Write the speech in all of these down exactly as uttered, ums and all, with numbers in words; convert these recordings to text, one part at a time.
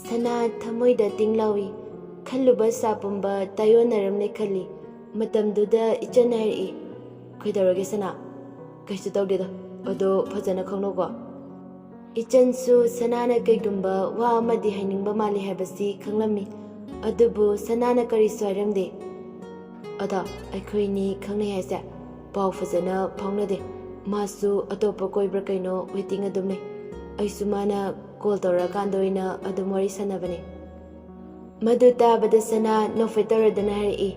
ꯁꯅꯥ ꯊꯃꯣꯏꯗ ꯇꯤꯡ ꯂꯥꯎꯏ꯫ ꯈꯜꯂꯨꯕ ꯁꯥ ꯄꯨꯝꯕ ꯇꯥꯏꯌꯣꯟꯅꯔꯝꯂꯦ ꯈꯜꯂꯤ꯫ ꯃꯇꯝꯗꯨꯗ ꯏꯆꯟꯅ ꯍꯥꯏꯔꯛꯏ, "ꯀꯩꯗꯧꯔꯒꯦ ꯁꯅꯥ?" "ꯀꯩꯁꯨ ꯇꯧꯗꯦꯗ, ꯑꯗꯣ ꯐꯖꯅ ꯈꯪꯅꯧꯀꯣ꯫" ꯏꯆꯟꯁꯨ ꯁꯅꯥꯅ ꯀꯩꯒꯨꯝꯕ ꯋꯥ ꯑꯃꯗꯤ ꯍꯥꯏꯅꯤꯡꯕ ꯃꯥꯜꯂꯤ ꯍꯥꯏꯕꯁꯤ ꯈꯪꯂꯝꯃꯤ꯫ ꯑꯗꯨꯕꯨ ꯁꯅꯥꯅ ꯀꯔꯤꯁꯨ ꯍꯥꯏꯔꯝꯗꯦ꯫ "ꯑꯗꯣ ꯑꯩꯈꯣꯏꯅꯤ ꯈꯪꯅꯩ ꯍꯥꯏꯁꯦ ꯄꯥꯎ ꯐꯖꯅ ꯐꯥꯎꯅꯗꯦ꯫ ꯃꯥꯁꯨ ꯑꯇꯣꯞꯄ ꯀꯣꯏꯕ꯭ꯔꯥ ꯀꯩꯅꯣ waiting ꯑꯗꯨꯝ ꯂꯩ꯫ ꯑꯩꯁꯨ ꯃꯥꯅ call ꯇꯧꯔꯛꯑꯀꯥꯟꯗ ꯑꯣꯏꯅ ꯑꯗꯨꯝ ꯋꯥꯔꯤ ꯁꯥꯟꯅꯕꯅꯦ꯫" ꯃꯗꯨ ꯇꯥꯕꯗ ꯁꯅꯥ ꯅꯣꯛꯐꯦꯠ ꯇꯧꯔꯗꯨꯅ ꯍꯥꯏꯔꯛꯏ,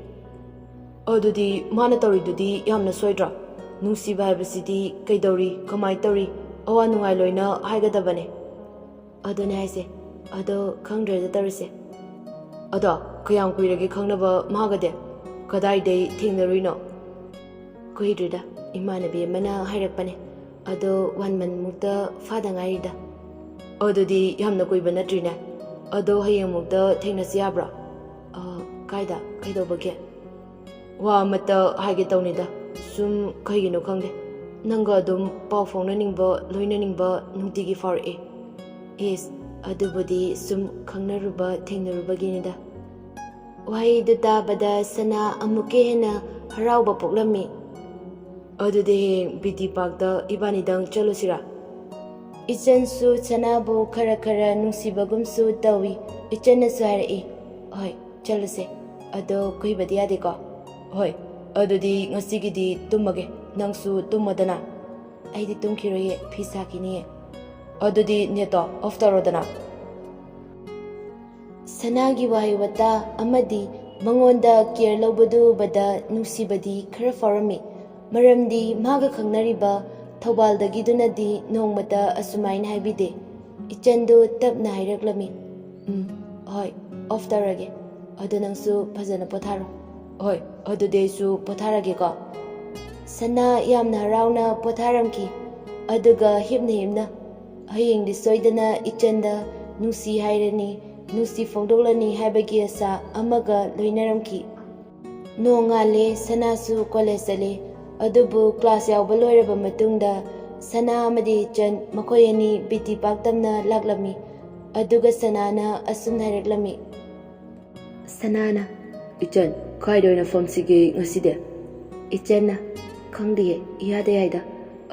"ꯑꯗꯨꯗꯤ ꯃꯥꯅ ꯇꯧꯔꯤꯗꯨꯗꯤ ꯌꯥꯝꯅ ꯁꯣꯏꯗ꯭ꯔꯣ? ꯅꯨꯡꯁꯤꯕ ꯍꯥꯏꯕꯁꯤꯗꯤ ꯀꯩꯗꯧꯔꯤ, ꯀꯃꯥꯏ ꯇꯧꯔꯤ, ꯑꯋꯥ ꯅꯨꯡꯉꯥꯏ ꯂꯣꯏꯅ ꯍꯥꯏꯒꯗꯕꯅꯦ꯫" "ꯑꯗꯨꯅꯦ ꯍꯥꯏꯁꯦ꯫ ꯑꯗꯣ ꯈꯪꯗ꯭ꯔꯦꯗ ꯇꯧꯔꯤꯁꯦ꯫" "ꯑꯗꯣ ꯀꯌꯥꯝ ꯀꯨꯏꯔꯒꯦ ꯈꯪꯅꯕ ꯃꯥꯒꯗꯤ? ꯀꯗꯥꯏꯗꯩ ꯊꯦꯡꯅꯔꯨꯏꯅꯣ?" "ꯀꯨꯏꯗ꯭ꯔꯤꯗ, ꯏꯃꯥꯟꯅꯕꯤ ꯑꯃꯅ ꯍꯥꯏꯔꯛꯄꯅꯦ꯫ ꯑꯗꯣ one month ꯃꯨꯛꯇ ꯐꯥꯗ ꯉꯥꯏꯔꯤꯗ꯫" "ꯑꯗꯨꯗꯤ ꯌꯥꯝꯅ ꯀꯨꯏꯕ ꯅꯠꯇ꯭ꯔꯤꯅꯦ꯫ ꯑꯗꯣ ꯍꯌꯦꯡꯃꯨꯛꯇ ꯊꯦꯡꯅꯁꯤ ꯌꯥꯕ꯭ꯔꯣ?" "ꯑ, ꯀꯥꯏꯗ? ꯀꯩꯗꯧꯕꯒꯤ?" "ꯋꯥ ꯑꯃꯠꯇ ꯍꯥꯏꯒꯦ ꯇꯧꯅꯤꯗ꯫ ꯁꯨꯝ ꯀꯩꯒꯤꯅꯣ ꯈꯪꯗꯦ, ꯅꯪꯒ ꯑꯗꯨꯝ ꯄꯥꯎ ꯐꯥꯎꯅꯅꯤꯡꯕ, ꯂꯣꯏꯅꯅꯤꯡꯕ ꯅꯨꯡꯇꯤꯒꯤ ꯐꯥꯎꯔꯛꯑꯦ꯫" "ꯏꯁ, ꯑꯗꯨꯕꯨꯗꯤ ꯁꯨꯝ ꯈꯪꯅꯔꯨꯕ ꯊꯦꯡꯅꯔꯨꯕꯒꯤꯅꯤꯗ꯫" ꯋꯥꯍꯩꯗꯨ ꯇꯥꯕꯗ ꯁꯅꯥ ꯑꯃꯨꯛꯀ ꯍꯦꯟꯅ ꯍꯔꯥꯎꯕ ꯄꯣꯛꯂꯝꯃꯤ꯫ "ꯑꯗꯨꯗꯤ ꯍꯌꯦꯡ ꯕꯤ ꯇꯤ ꯄꯥꯔꯛꯇ ꯏꯕꯥꯅꯤꯗꯪ ꯆꯠꯂꯨꯁꯤꯔꯥ?" ꯏꯆꯟꯁꯨ ꯁꯅꯥꯕꯨ ꯈꯔ ꯈꯔ ꯅꯨꯡꯁꯤꯕꯒꯨꯝꯁꯨ ꯇꯧꯏ꯫ ꯏꯆꯟꯅꯁꯨ ꯍꯥꯏꯔꯛꯏ, "ꯍꯣꯏ, ꯆꯠꯂꯨꯁꯦ꯫ ꯑꯗꯣ ꯀꯨꯏꯕꯗꯤ ꯌꯥꯗꯦꯀꯣ?" "ꯍꯣꯏ, ꯑꯗꯨꯗꯤ ꯉꯁꯤꯒꯤꯗꯤ ꯇꯨꯝꯃꯒꯦ, ꯅꯪꯁꯨ ꯇꯨꯝꯃꯣꯗꯅ꯫" "ꯑꯩꯗꯤ ꯇꯨꯝꯈꯤꯔꯣꯏꯌꯦ, ꯐꯤ ꯁꯥꯈꯤꯅꯤꯌꯦ꯫" "ꯑꯗꯨꯗꯤ net ꯇꯣ off ꯇꯧꯔꯣꯗꯅ꯫" ꯁꯅꯥꯒꯤ ꯋꯥꯍꯩ ꯋꯥꯇꯥ ꯑꯃꯗꯤ ꯃꯉꯣꯟꯗ care ꯂꯧꯕꯗꯨ ꯎꯕꯗ ꯅꯨꯡꯁꯤꯕꯗꯤ ꯈꯔ ꯐꯥꯎꯔꯝꯃꯤ꯫ ꯃꯔꯝꯗꯤ ꯃꯥꯒ ꯈꯪꯅꯔꯤꯕ ꯊꯧꯕꯥꯜꯗꯒꯤꯗꯨꯅꯗꯤ ꯅꯣꯡꯃꯇ ꯑꯁꯨꯃꯥꯏꯅ ꯍꯥꯏꯕꯤꯗꯦ꯫ ꯏꯆꯟꯗꯨ ꯇꯞꯅ ꯍꯥꯏꯔꯛꯂꯝꯃꯤ, "ꯎꯝ, ꯍꯣꯏ, off ꯇꯧꯔꯒꯦ꯫ ꯑꯗꯣ ꯅꯪꯁꯨ ꯐꯖꯅ ꯄꯣꯊꯥꯔꯣ꯫" "ꯍꯣꯏ, ꯑꯗꯨꯗꯤ ꯑꯩꯁꯨ ꯄꯣꯊꯥꯔꯒꯦꯀꯣ꯫" ꯁꯅꯥ ꯌꯥꯝꯅ ꯍꯔꯥꯎꯅ ꯄꯣꯊꯥꯔꯝꯈꯤ꯫ ꯑꯗꯨꯒ ꯍꯤꯞꯅ ꯍꯤꯞꯅ ꯍꯌꯦꯡꯗꯤ ꯁꯣꯏꯗꯅ ꯏꯆꯟꯗ ꯅꯨꯡꯁꯤ ꯍꯥꯏꯔꯅꯤ, ꯅꯨꯡꯁꯤ ꯐꯣꯡꯗꯣꯛꯂꯅꯤ ꯍꯥꯏꯕꯒꯤ ꯑꯁꯥ ꯑꯃꯒ ꯂꯣꯏꯅꯔꯝꯈꯤ꯫ ꯅꯣꯡꯉꯥꯜꯂꯦ, ꯁꯅꯥꯁꯨ college ꯆꯠꯂꯦ꯫ ꯑꯗꯨꯕꯨ class ꯌꯥꯎꯕ ꯂꯣꯏꯔꯕ ꯃꯇꯨꯡꯗ ꯁꯅꯥ ꯑꯃꯗꯤ ꯏꯆꯟ ꯃꯈꯣꯏ ꯑꯅꯤ ꯕꯤ ꯇꯤ ꯄꯥꯔꯛ ꯇꯝꯅ ꯂꯥꯛꯂꯝꯃꯤ꯫ ꯑꯗꯨꯒ ꯁꯅꯥꯅ ꯑꯁꯨꯝꯅ ꯍꯥꯏꯔꯛꯂꯝꯃꯤ꯫ ꯁꯅꯥꯅ, "ꯏꯆꯟ, ꯀꯥꯏꯗ ꯑꯣꯏꯅ ꯐꯝꯁꯤꯒꯦ ꯉꯁꯤꯗꯤ?" ꯏꯆꯟꯅ, "ꯈꯪꯗꯤꯌꯦ, ꯏꯌꯥꯗ ꯌꯥꯏꯗ꯫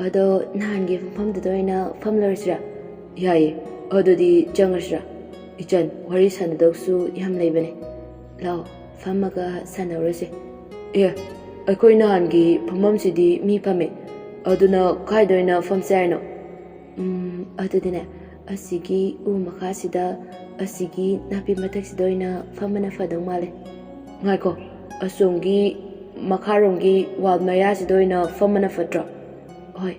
ꯑꯗꯣ ꯅꯍꯥꯟꯒꯤ ꯃꯐꯝꯗꯨꯗ ꯑꯣꯏꯅ ꯐꯝꯂꯨꯔꯁꯤꯔꯥ?" "ꯌꯥꯏꯌꯦ, ꯑꯗꯨꯗꯤ ꯆꯪꯉꯁꯤꯔꯥ? ꯏꯆꯟ, ꯋꯥꯔꯤ ꯁꯥꯟꯅꯗꯧꯁꯨ ꯌꯥꯝ ꯂꯩꯕꯅꯦ꯫ ꯂꯥꯛꯑꯣ, ꯐꯝꯃꯒ ꯁꯥꯟꯅꯧꯔꯁꯦ꯫" "ꯑꯦ, ꯑꯩꯈꯣꯏ ꯅꯍꯥꯟꯒꯤ ꯐꯝꯐꯝꯁꯤꯗꯤ ꯃꯤ ꯐꯝꯃꯦ, ꯑꯗꯨꯅ ꯀꯥꯏꯗ ꯑꯣꯏꯅ ꯐꯝꯁꯦ ꯍꯥꯏꯅꯣ?" "ꯎꯝ, ꯑꯗꯨꯗꯤꯅꯦ, ꯑꯁꯤꯒꯤ ꯎ ꯃꯈꯥꯁꯤꯗ, ꯑꯁꯤꯒꯤ ꯅꯥꯄꯤ ꯃꯊꯛꯁꯤꯗ ꯑꯣꯏꯅ ꯐꯝꯕꯅ ꯐꯗꯧ ꯃꯥꯜꯂꯦ꯫" "ꯉꯥꯏꯈꯣ, ꯑꯁꯣꯝꯒꯤ ꯃꯈꯥꯔꯣꯝꯒꯤ ꯋꯥꯜ ꯃꯌꯥꯁꯤꯗ ꯑꯣꯏꯅ ꯐꯝꯕꯅ ꯐꯠꯇ꯭ꯔꯣ?" "ꯍꯣꯏ,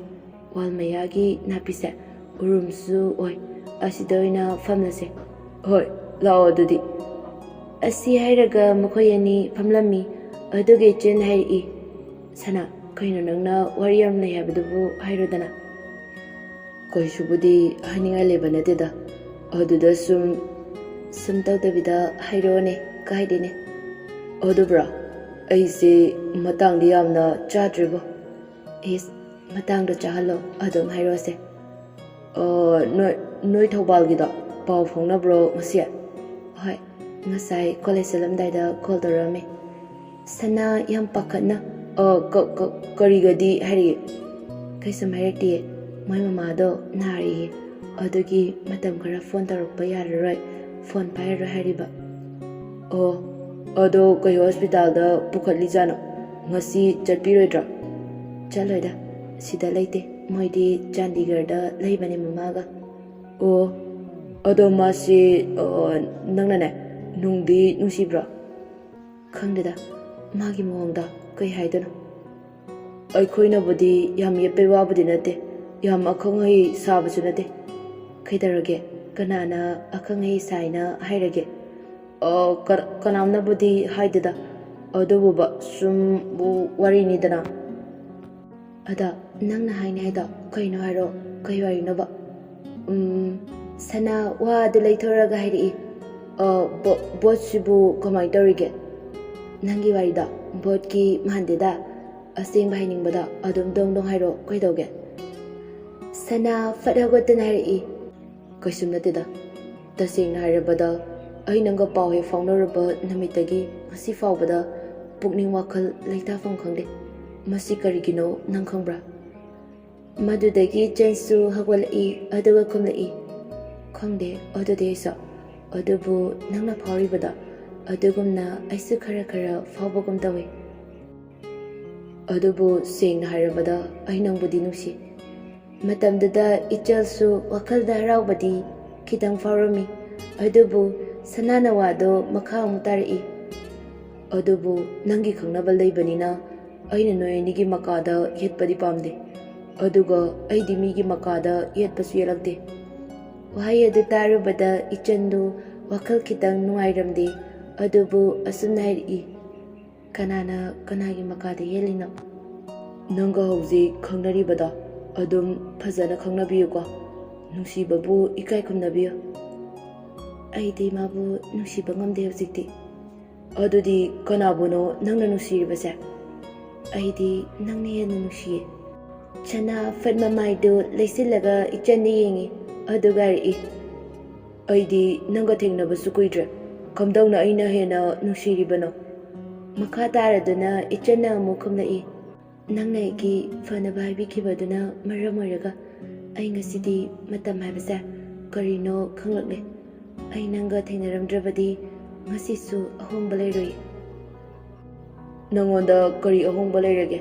ꯋꯥꯜ ꯃꯌꯥꯒꯤ ꯅꯥꯄꯤꯁꯦ ꯎꯔꯨꯝꯁꯨ ꯑꯣꯏ, ꯑꯁꯤꯗ ꯑꯣꯏꯅ ꯐꯝꯂꯁꯦ꯫" "ꯍꯣꯏ, ꯂꯥꯛꯑꯣ ꯑꯗꯨꯗꯤ꯫" ꯑꯁꯤ ꯍꯥꯏꯔꯒ ꯃꯈꯣꯏ ꯑꯅꯤ ꯐꯝꯂꯝꯃꯤ꯫ ꯑꯗꯨꯒ ꯏꯆꯦꯅ ꯍꯥꯏꯔꯛꯏ, "ꯁꯅꯥ, ꯀꯩꯅꯣ ꯅꯪꯅ ꯋꯥꯔꯤ ꯌꯥꯝ ꯂꯩ ꯍꯥꯏꯕꯗꯨꯕꯨ ꯍꯥꯏꯔꯣꯗꯅ꯫" "ꯀꯩꯁꯨꯕꯨꯗꯤ ꯍꯥꯏꯅꯤꯡꯉꯥꯏ ꯂꯩꯕ ꯅꯠꯇꯦꯗ, ꯑꯗꯨꯗ ꯁꯨꯝ..." "ꯁꯨꯝ ꯇꯧꯗꯕꯤꯗ ꯍꯥꯏꯔꯛꯑꯣꯅꯦ, ꯀꯥꯏꯗꯦꯅꯦ꯫" "ꯑꯗꯨꯕ꯭ꯔꯥ? ꯑꯩꯁꯦ ꯃꯇꯥꯡꯗꯤ ꯌꯥꯝꯅ ꯆꯥꯗ꯭ꯔꯤꯕꯣ꯫" "ꯏꯁ, ꯃꯇꯥꯡꯗꯣ ꯆꯥꯍꯜꯂꯣ, ꯑꯗꯨꯝ ꯍꯥꯏꯔꯛꯑꯣꯁꯦ꯫" "ꯑ, ꯅꯣꯏ, ꯅꯣꯏ ꯊꯧꯕꯥꯜꯒꯤꯗꯣ ꯄꯥꯎ ꯐꯥꯎꯅꯕ꯭ꯔꯣ ꯉꯁꯤ?" "ꯍꯣꯏ, ꯉꯁꯥꯏ ꯀꯣꯂꯦꯖ ꯆꯠꯂꯝꯗꯥꯏꯗ ꯀꯣꯜ ꯇꯧꯔꯛꯑꯝꯃꯦ꯫" ꯁꯅꯥ ꯌꯥꯝ ꯄꯥꯈꯠꯅ, "ꯑ, ꯀ-, ꯀ-, ꯀꯔꯤꯒꯗꯤ ꯍꯥꯏꯔꯛꯏ?" "ꯀꯩꯁꯨꯝ ꯍꯥꯏꯔꯛꯇꯤꯌꯦ, ꯃꯣꯏ ꯃꯃꯥꯗꯣ ꯅꯥꯔꯤꯌꯦ, ꯑꯗꯨꯒꯤ ꯃꯇꯝ ꯈꯔ ꯐꯣꯟ ꯇꯧꯔꯛꯄ ꯌꯥꯔꯔꯣꯏ, ꯐꯣꯟ ꯄꯥꯏꯔꯔꯣꯏ ꯍꯥꯏꯔꯤꯕ꯫" "ꯑꯣ, ꯑꯗꯣ ꯀꯩ ꯍꯣꯁꯄꯤꯇꯥꯜꯗ ꯄꯨꯈꯠꯂꯤꯖꯥꯠꯅꯣ? ꯉꯁꯤ ꯆꯠꯄꯤꯔꯣꯏꯗ꯭ꯔꯣ?" "ꯆꯠꯂꯣꯏꯗ, ꯁꯤꯗ ꯂꯩꯇꯦ, ꯃꯣꯏꯗꯤ ꯆꯥꯟꯗꯤꯒꯔꯗ ꯂꯩꯕꯅꯦ ꯃꯃꯥꯒ꯫" "ꯑꯣ, ꯑꯗꯣ ꯃꯥꯁꯤ, ꯑ, ꯅꯪꯅꯅꯦ, ꯅꯨꯡꯗꯤ ꯅꯨꯡꯁꯤꯕ꯭ꯔꯣ?" "ꯈꯪꯗꯦꯗ, ꯃꯥꯒꯤ ꯃꯑꯣꯡꯗ ꯀꯩ ꯍꯥꯏꯗꯣꯏꯅꯣ?" "ꯑꯩꯈꯣꯏꯅꯕꯨꯗꯤ ꯌꯥꯝ ꯌꯦꯠꯄꯩ ꯋꯥꯕꯨꯗꯤ ꯅꯠꯇꯦ, ꯌꯥꯝ ꯑꯈꯪ ꯑꯍꯩ ꯁꯥꯕꯁꯨ ꯅꯠꯇꯦ꯫ ꯀꯩꯗꯧꯔꯒꯦ? ꯀꯅꯥꯅ ꯑꯈꯪ ꯑꯍꯩ ꯁꯥꯏꯅ ꯍꯥꯏꯔꯒꯦ?" "ꯑ, ꯀ-, ꯀꯅꯥꯝꯅꯕꯨꯗꯤ ꯍꯥꯏꯗꯦꯗ, ꯑꯗꯨꯕꯨꯕ ꯁꯨꯝ ꯋꯥꯔꯤꯅꯤꯗꯅ꯫" "ꯑꯗ ꯅꯪꯅ ꯍꯥꯏꯅꯤ ꯍꯥꯏꯗꯣ ꯀꯩꯅꯣ ꯍꯥꯏꯔꯣ, ꯀꯩ ꯋꯥꯔꯤꯅꯣꯕ?" ꯎꯝ, ꯁꯅꯥ ꯋꯥꯗꯨ ꯂꯩꯊꯣꯔꯒ ꯍꯥꯏꯔꯛꯏ, "ꯑ, ꯕꯣ-, ꯕꯣꯠꯁꯤꯕꯨ ꯀꯃꯥꯏꯅ ꯇꯧꯔꯤꯒꯦ?" "ꯅꯪꯒꯤ ꯋꯥꯔꯤꯗꯣ ꯕꯣꯠꯀꯤ ꯃꯥꯟꯗꯦꯗ, ꯑꯁꯦꯡꯕ ꯍꯥꯏꯅꯤꯡꯕꯗꯣ ꯑꯗꯨꯝ ꯗꯣꯡ ꯗꯣꯡ ꯍꯥꯏꯔꯣ, ꯀꯩꯗꯧꯒꯦ?" ꯁꯅꯥ ꯐꯠ ꯍꯧꯒꯠꯇꯨꯅ ꯍꯥꯏꯔꯛꯏ, "ꯀꯩꯁꯨꯝ ꯅꯠꯇꯦꯗ, "ꯇꯁꯦꯡꯅ ꯍꯥꯏꯔꯕꯗ, ꯑꯩ ꯅꯪꯒ ꯄꯥꯎ ꯍꯦꯛ ꯐꯥꯎꯅꯔꯨꯕ ꯅꯨꯃꯤꯠꯇꯒꯤ ꯉꯁꯤ ꯐꯥꯎꯕꯗ ꯄꯨꯛꯅꯤꯡ ꯋꯥꯈꯜ ꯂꯩꯇꯥꯐꯝ ꯈꯪꯗꯦ꯫ ꯃꯁꯤ ꯀꯔꯤꯒꯤꯅꯣ ꯅꯪ ꯈꯪꯕ꯭ꯔꯥ?" ꯃꯗꯨꯗꯒꯤ ꯏꯆꯟꯁꯨ ꯍꯧꯒꯠꯂꯛꯏ, ꯑꯗꯨꯒ ꯈꯨꯝꯂꯛꯏ, "ꯈꯪꯗꯦ ꯑꯗꯨꯗꯤ ꯑꯩꯁꯨ, ꯑꯗꯨꯕꯨ ꯅꯪꯅ ꯐꯥꯎꯔꯤꯕꯗꯣ ꯑꯗꯨꯒꯨꯝꯅ ꯑꯩꯁꯨ ꯈꯔ ꯈꯔ ꯐꯥꯎꯕꯒꯨꯝ ꯇꯧꯏ꯫ ꯑꯗꯨꯕꯨ ꯁꯦꯡꯅ ꯍꯥꯏꯔꯕꯗ ꯑꯩ ꯅꯪꯕꯨꯗꯤ ꯅꯨꯡꯁꯤ꯫" ꯃꯇꯝꯗꯨꯗ ꯏꯆꯜꯁꯨ ꯋꯥꯈꯜꯗ ꯍꯔꯥꯎꯕꯗꯤ ꯈꯤꯇꯪ ꯐꯥꯎꯔꯝꯃꯤ, ꯑꯗꯨꯕꯨ ꯁꯅꯥꯅ ꯋꯥꯗꯣ ꯃꯈꯥ ꯑꯃꯨꯛ ꯇꯥꯔꯛꯏ, "ꯑꯗꯨꯕꯨ ꯅꯪꯒꯤ ꯈꯪꯅꯕ ꯂꯩꯕꯅꯤꯅ ꯑꯩꯅ ꯅꯣꯏ ꯑꯅꯤꯒꯤ ꯃꯀꯥꯗ ꯌꯦꯠꯄꯗꯤ ꯄꯥꯝꯗꯦ, ꯑꯗꯨꯒ ꯑꯩꯗꯤ ꯃꯤꯒꯤ ꯃꯀꯥꯗ ꯌꯦꯠꯄꯁꯨ ꯌꯦꯠꯂꯛꯇꯦ꯫" ꯋꯥꯍꯩ ꯑꯗꯨ ꯇꯥꯔꯨꯕꯗ ꯏꯆꯟꯗꯨ ꯋꯥꯈꯜ ꯈꯤꯇꯪ ꯅꯨꯡꯉꯥꯏꯔꯝꯗꯦ, ꯑꯗꯨꯕꯨ ꯑꯁꯨꯝꯅ ꯍꯥꯏꯔꯛꯏ, "ꯀꯅꯥꯅ ꯀꯅꯥꯒꯤ ꯃꯀꯥꯗ ꯌꯦꯠꯂꯤꯅꯣ?" "ꯅꯪꯒ ꯍꯧꯖꯤꯛ ꯈꯪꯅꯔꯤꯕꯗꯣ ꯑꯗꯨꯝ ꯐꯖꯅ ꯈꯪꯅꯕꯤꯌꯨꯀꯣ꯫ ꯅꯨꯡꯁꯤꯕꯕꯨ ꯏꯀꯥꯏ ꯈꯨꯝꯅꯕꯤꯌꯨ꯫" "ꯑꯩꯗꯤ ꯃꯥꯕꯨ ꯅꯨꯡꯁꯤꯕ ꯉꯝꯗꯦ ꯍꯧꯖꯤꯛꯇꯤ꯫" "ꯑꯗꯨꯗꯤ ꯀꯅꯥꯕꯨꯅꯣ ꯅꯪꯅ ꯅꯨꯡꯁꯤꯔꯤꯕꯁꯦ?" "ꯑꯩꯗꯤ ꯅꯪꯅ ꯍꯦꯟꯅ ꯅꯨꯡꯁꯤꯌꯦ꯫" ꯁꯅꯥ ꯐꯠ ꯃꯃꯥꯏꯗꯨ ꯂꯩꯁꯤꯜꯂꯒ ꯏꯆꯟꯗ ꯌꯦꯡꯉꯤ, ꯑꯗꯨꯒ ꯍꯥꯏꯔꯛꯏ, "ꯑꯩꯗꯤ ꯅꯪꯒ ꯊꯦꯡꯅꯕꯁꯨ ꯀꯨꯏꯗ꯭ꯔꯦ꯫ ꯀꯝꯗꯧꯅ ꯑꯩꯅ ꯍꯦꯟꯅ ꯅꯨꯡꯁꯤꯔꯤꯕꯅꯣ?" ꯃꯈꯥ ꯇꯥꯔꯗꯨꯅ ꯏꯆꯟꯅ ꯑꯃꯨꯛ ꯈꯨꯝꯂꯛꯏ, "ꯅꯪꯅ ꯑꯩꯒꯤ ꯐꯅꯕ ꯍꯥꯏꯕꯤꯈꯤꯕꯗꯨꯅ ꯃꯔꯝ ꯑꯣꯏꯔꯒ ꯑꯩ ꯉꯁꯤꯗꯤ ꯃꯇꯝ ꯍꯥꯏꯕꯁꯦ ꯀꯔꯤꯅꯣ ꯈꯪꯂꯛꯂꯦ꯫ ꯑꯩ ꯅꯪꯒ ꯊꯦꯡꯅꯔꯝꯗ꯭ꯔꯕꯗꯤ ꯉꯁꯤꯁꯨ ꯑꯍꯣꯡꯕ ꯂꯩꯔꯣꯏ꯫" "ꯅꯪꯉꯣꯟꯗ ꯀꯔꯤ ꯑꯍꯣꯡꯕ ꯂꯩꯔꯒꯦ?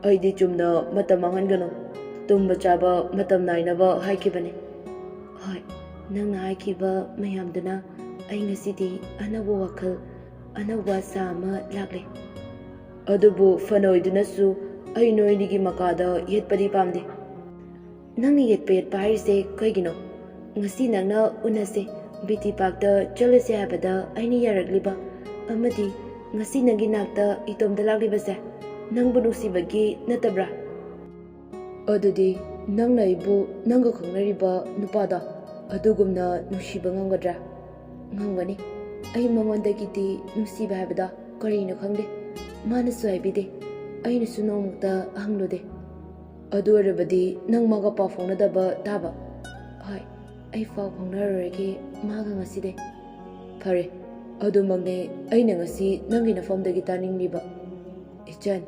ꯑꯩꯗꯤ ꯆꯨꯝꯅ ꯃꯇꯝ ꯃꯥꯡꯍꯟꯒꯅꯨ, ꯇꯨꯝꯕ ꯆꯥꯕ ꯃꯇꯝ ꯅꯥꯏꯅꯕ ꯍꯥꯏꯈꯤꯕꯅꯤ꯫" "ꯍꯣꯏ, ꯅꯪꯅ ꯍꯥꯏꯈꯤꯕ ꯃꯌꯥꯝꯗꯨꯅ ꯑꯩ ꯉꯁꯤꯗꯤ ꯑꯅꯧꯕ ꯋꯥꯈꯜ, ꯑꯅꯧꯕ ꯑꯁꯥ ꯑꯃ ꯂꯥꯛꯂꯦ꯫ ꯑꯗꯨꯕꯨ ꯐꯅ ꯑꯣꯏꯗꯨꯅꯁꯨ ꯑꯩ ꯅꯣꯏꯅꯤꯒꯤ ꯃꯀꯥꯗ ꯌꯦꯠꯄꯗꯤ ꯄꯥꯝꯗꯦ꯫" "ꯅꯪꯅ ꯌꯦꯠꯄ ꯌꯦꯠꯄ ꯍꯥꯏꯔꯤꯁꯦ ꯀꯩꯒꯤꯅꯣ? ꯉꯁꯤ ꯅꯪꯅ ꯎꯅꯁꯦ, ꯕꯤ ꯇꯤ ꯄꯥꯔꯛꯇ ꯆꯠꯂꯨꯁꯦ ꯍꯥꯏꯕꯗ ꯑꯩꯅ ꯌꯥꯔꯛꯂꯤꯕ, ꯑꯃꯗꯤ ꯉꯁꯤ ꯅꯪꯒꯤ ꯅꯥꯛꯇ ꯏꯇꯣꯝꯇ ꯂꯥꯛꯂꯤꯕꯁꯦ ꯅꯪꯕꯨ ꯅꯨꯡꯁꯤꯕꯒꯤ ꯅꯠꯇꯕ꯭ꯔꯥ?" "ꯑꯗꯨꯗꯤ ꯅꯪꯅ ꯑꯩꯕꯨ ꯅꯪꯒ ꯈꯪꯅꯔꯤꯕ ꯅꯨꯄꯥꯗꯣ ꯑꯗꯨꯒꯨꯝꯅ ꯅꯨꯡꯁꯤꯕ ꯉꯝꯒꯗ꯭ꯔꯥ?" "ꯉꯝꯒꯅꯤ꯫ ꯑꯩ ꯃꯉꯣꯟꯗꯒꯤꯗꯤ ꯅꯨꯡꯁꯤꯕ ꯍꯥꯏꯕꯗꯣ ꯀꯔꯤꯅꯣ ꯈꯪꯗꯦ꯫ ꯃꯥꯅꯁꯨ ꯍꯥꯏꯕꯤꯗꯦ, ꯑꯩꯅꯁꯨ ꯅꯣꯡꯃꯇ ꯍꯪꯂꯨꯗꯦ꯫" "ꯑꯗꯨ ꯑꯣꯏꯔꯕꯗꯤ ꯅꯪ ꯃꯥꯒ ꯄꯥꯎ ꯐꯥꯎꯅꯗꯕ ꯇꯥꯕ?" "ꯍꯣꯏ, ꯑꯩ ꯄꯥꯎ ꯐꯥꯎꯅꯔꯔꯣꯏꯒꯦ ꯃꯥꯒ ꯉꯁꯤꯗꯩ꯫ ꯐꯔꯦ, ꯑꯗꯨꯃꯛꯅꯦ ꯑꯩꯅ ꯉꯁꯤ ꯅꯪꯒꯤ ꯅꯐꯝꯗꯒꯤ ꯇꯥꯅꯤꯡꯂꯤꯕ꯫ ꯏꯆꯟ,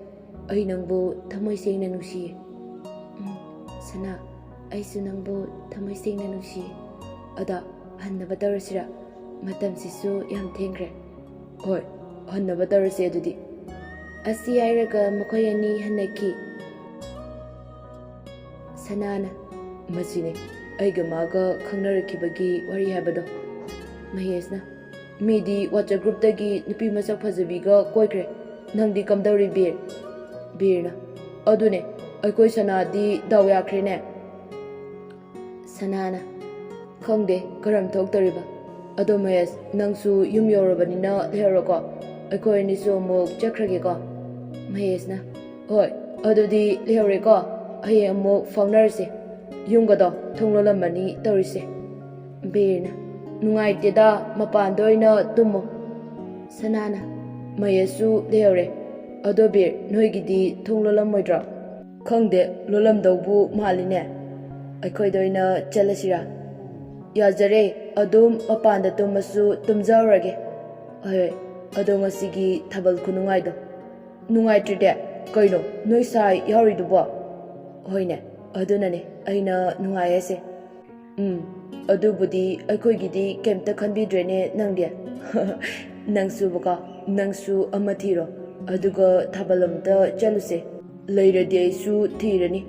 ꯑꯩ ꯅꯪꯕꯨ ꯊꯃꯣꯏ ꯁꯦꯡꯅ ꯅꯨꯡꯁꯤꯌꯦ꯫ ꯎꯝ, ꯁꯅꯥ, ꯑꯩꯁꯨ ꯅꯪꯕꯨ ꯊꯃꯣꯏ ꯁꯦꯡꯅ ꯅꯨꯡꯁꯤꯌꯦ꯫ ꯑꯗ, ꯍꯟꯅꯕ ꯇꯧꯔꯁꯤꯔꯥ? ꯃꯇꯝꯁꯤꯁꯨ ꯌꯥꯝ ꯊꯦꯡꯈ꯭ꯔꯦ꯫ ꯍꯣꯏ, ꯍꯟꯅꯕ ꯇꯧꯔꯁꯦ ꯑꯗꯨꯗꯤ꯫ ꯑꯁꯤ ꯍꯥꯏꯔꯒ ꯃꯈꯣꯏ ꯑꯅꯤ ꯍꯟꯅꯈꯤ꯫ ꯁꯅꯥꯅ, ꯃꯁꯤꯅꯤ ꯑꯩꯒ ꯃꯥꯒ ꯈꯪꯅꯔꯛꯈꯤꯕꯒꯤ ꯋꯥꯔꯤ ꯍꯥꯏꯕꯗꯣ꯫ ꯃꯍꯦꯁꯅ, ꯃꯤꯗꯤ WhatsApp groupꯇꯒꯤ ꯅꯨꯄꯤ ꯃꯁꯛ ꯐꯖꯕꯤꯒ ꯀꯣꯏꯈ꯭ꯔꯦ, ꯅꯪꯗꯤ ꯀꯝꯗꯧꯔꯤ ꯕꯤꯔ? ꯕꯤꯔꯅ, ꯑꯗꯨꯅꯦ, ꯑꯩꯈꯣꯏ ꯁꯅꯥꯗꯤ ꯗꯥꯎ ꯌꯥꯈ꯭ꯔꯦꯅꯦ꯫ ꯁꯅꯥꯅ, ꯈꯪꯗꯦ ꯀꯔꯝ ꯊꯣꯛꯇꯧꯔꯤꯕ꯫ ꯑꯗꯣ ꯃꯍꯦꯁ, ꯅꯪꯁꯨ ꯌꯨꯝ ꯌꯧꯔꯕꯅꯤꯅ ꯂꯩꯍꯧꯔꯣꯀꯣ, ꯑꯩꯈꯣꯏ ꯑꯅꯤꯁꯨ ꯑꯃꯨꯛ ꯆꯠꯈ꯭ꯔꯒꯦꯀꯣ꯫ ꯃꯍꯦꯁꯅ, ꯍꯣꯏ, ꯑꯗꯨꯗꯤ ꯂꯩꯍꯧꯔꯦꯀꯣ, ꯍꯌꯦꯡ ꯑꯃꯨꯛ ꯐꯥꯎꯅꯔꯁꯦ꯫ ꯌꯨꯝꯒꯗꯣ ꯊꯣꯡ ꯂꯣꯜꯂꯝꯃꯅꯤ ꯇꯧꯔꯤꯁꯦ꯫ ꯕꯤꯔꯅ, ꯅꯨꯡꯉꯥꯏꯇꯦꯗ, ꯃꯄꯥꯟꯗ ꯑꯣꯏꯅ ꯇꯨꯝꯃꯣ꯫ ꯁꯅꯥꯅ, ꯃꯍꯦꯁꯁꯨ ꯂꯩꯍꯧꯔꯦ꯫ ꯑꯗꯣ ꯕꯤꯔ, ꯅꯣꯏꯒꯤꯗꯤ ꯊꯣꯡ ꯂꯣꯜꯂꯝꯃꯣꯏꯗ꯭ꯔꯣ? ꯈꯪꯗꯦ, ꯂꯣꯜꯂꯝꯗꯧꯕꯨ ꯃꯥꯜꯂꯤꯅꯦ꯫ ꯑꯩꯈꯣꯏꯗ ꯑꯣꯏꯅ ꯆꯠꯂꯁꯤꯔꯥ? ꯌꯥꯖꯔꯦ, ꯑꯗꯨꯝ ꯃꯄꯥꯟꯗ ꯇꯨꯝꯃꯁꯨ ꯇꯨꯝꯖꯍꯧꯔꯒꯦ꯫ ꯍꯣꯏ, ꯍꯣꯏ, ꯑꯗꯣ ꯉꯁꯤꯒꯤ ꯊꯥꯕꯜ ꯈꯨꯅꯨꯡꯉꯥꯏꯗꯣ꯫ ꯅꯨꯡꯉꯥꯏꯇ꯭ꯔꯤꯗꯤ? ꯀꯩꯅꯣ, ꯅꯣꯏ ꯁꯥꯏ ꯌꯥꯎꯔꯤꯗꯨꯕꯣ? ꯍꯣꯏꯅꯦ, ꯑꯗꯨꯅꯅꯦ ꯑꯩꯅ ꯅꯨꯡꯉꯥꯏ ꯍꯥꯏꯁꯦ꯫ ꯎꯝ, ꯑꯗꯨꯕꯨꯗꯤ ꯑꯩꯈꯣꯏꯒꯤꯗꯤ ꯀꯩꯝꯇ ꯈꯟꯕꯤꯗ꯭ꯔꯦꯅꯦ ꯅꯪꯗꯤ꯫ ꯅꯪꯁꯨꯕꯀꯣ, ꯅꯪꯁꯨ ꯑꯃ ꯊꯤꯔꯣ, ꯑꯗꯨꯒ ꯊꯥꯕꯜ ꯑꯝꯇ ꯆꯠꯂꯨꯁꯦ꯫ ꯂꯩꯔꯗꯤ ꯑꯩꯁꯨ ꯊꯤꯔꯅꯤ,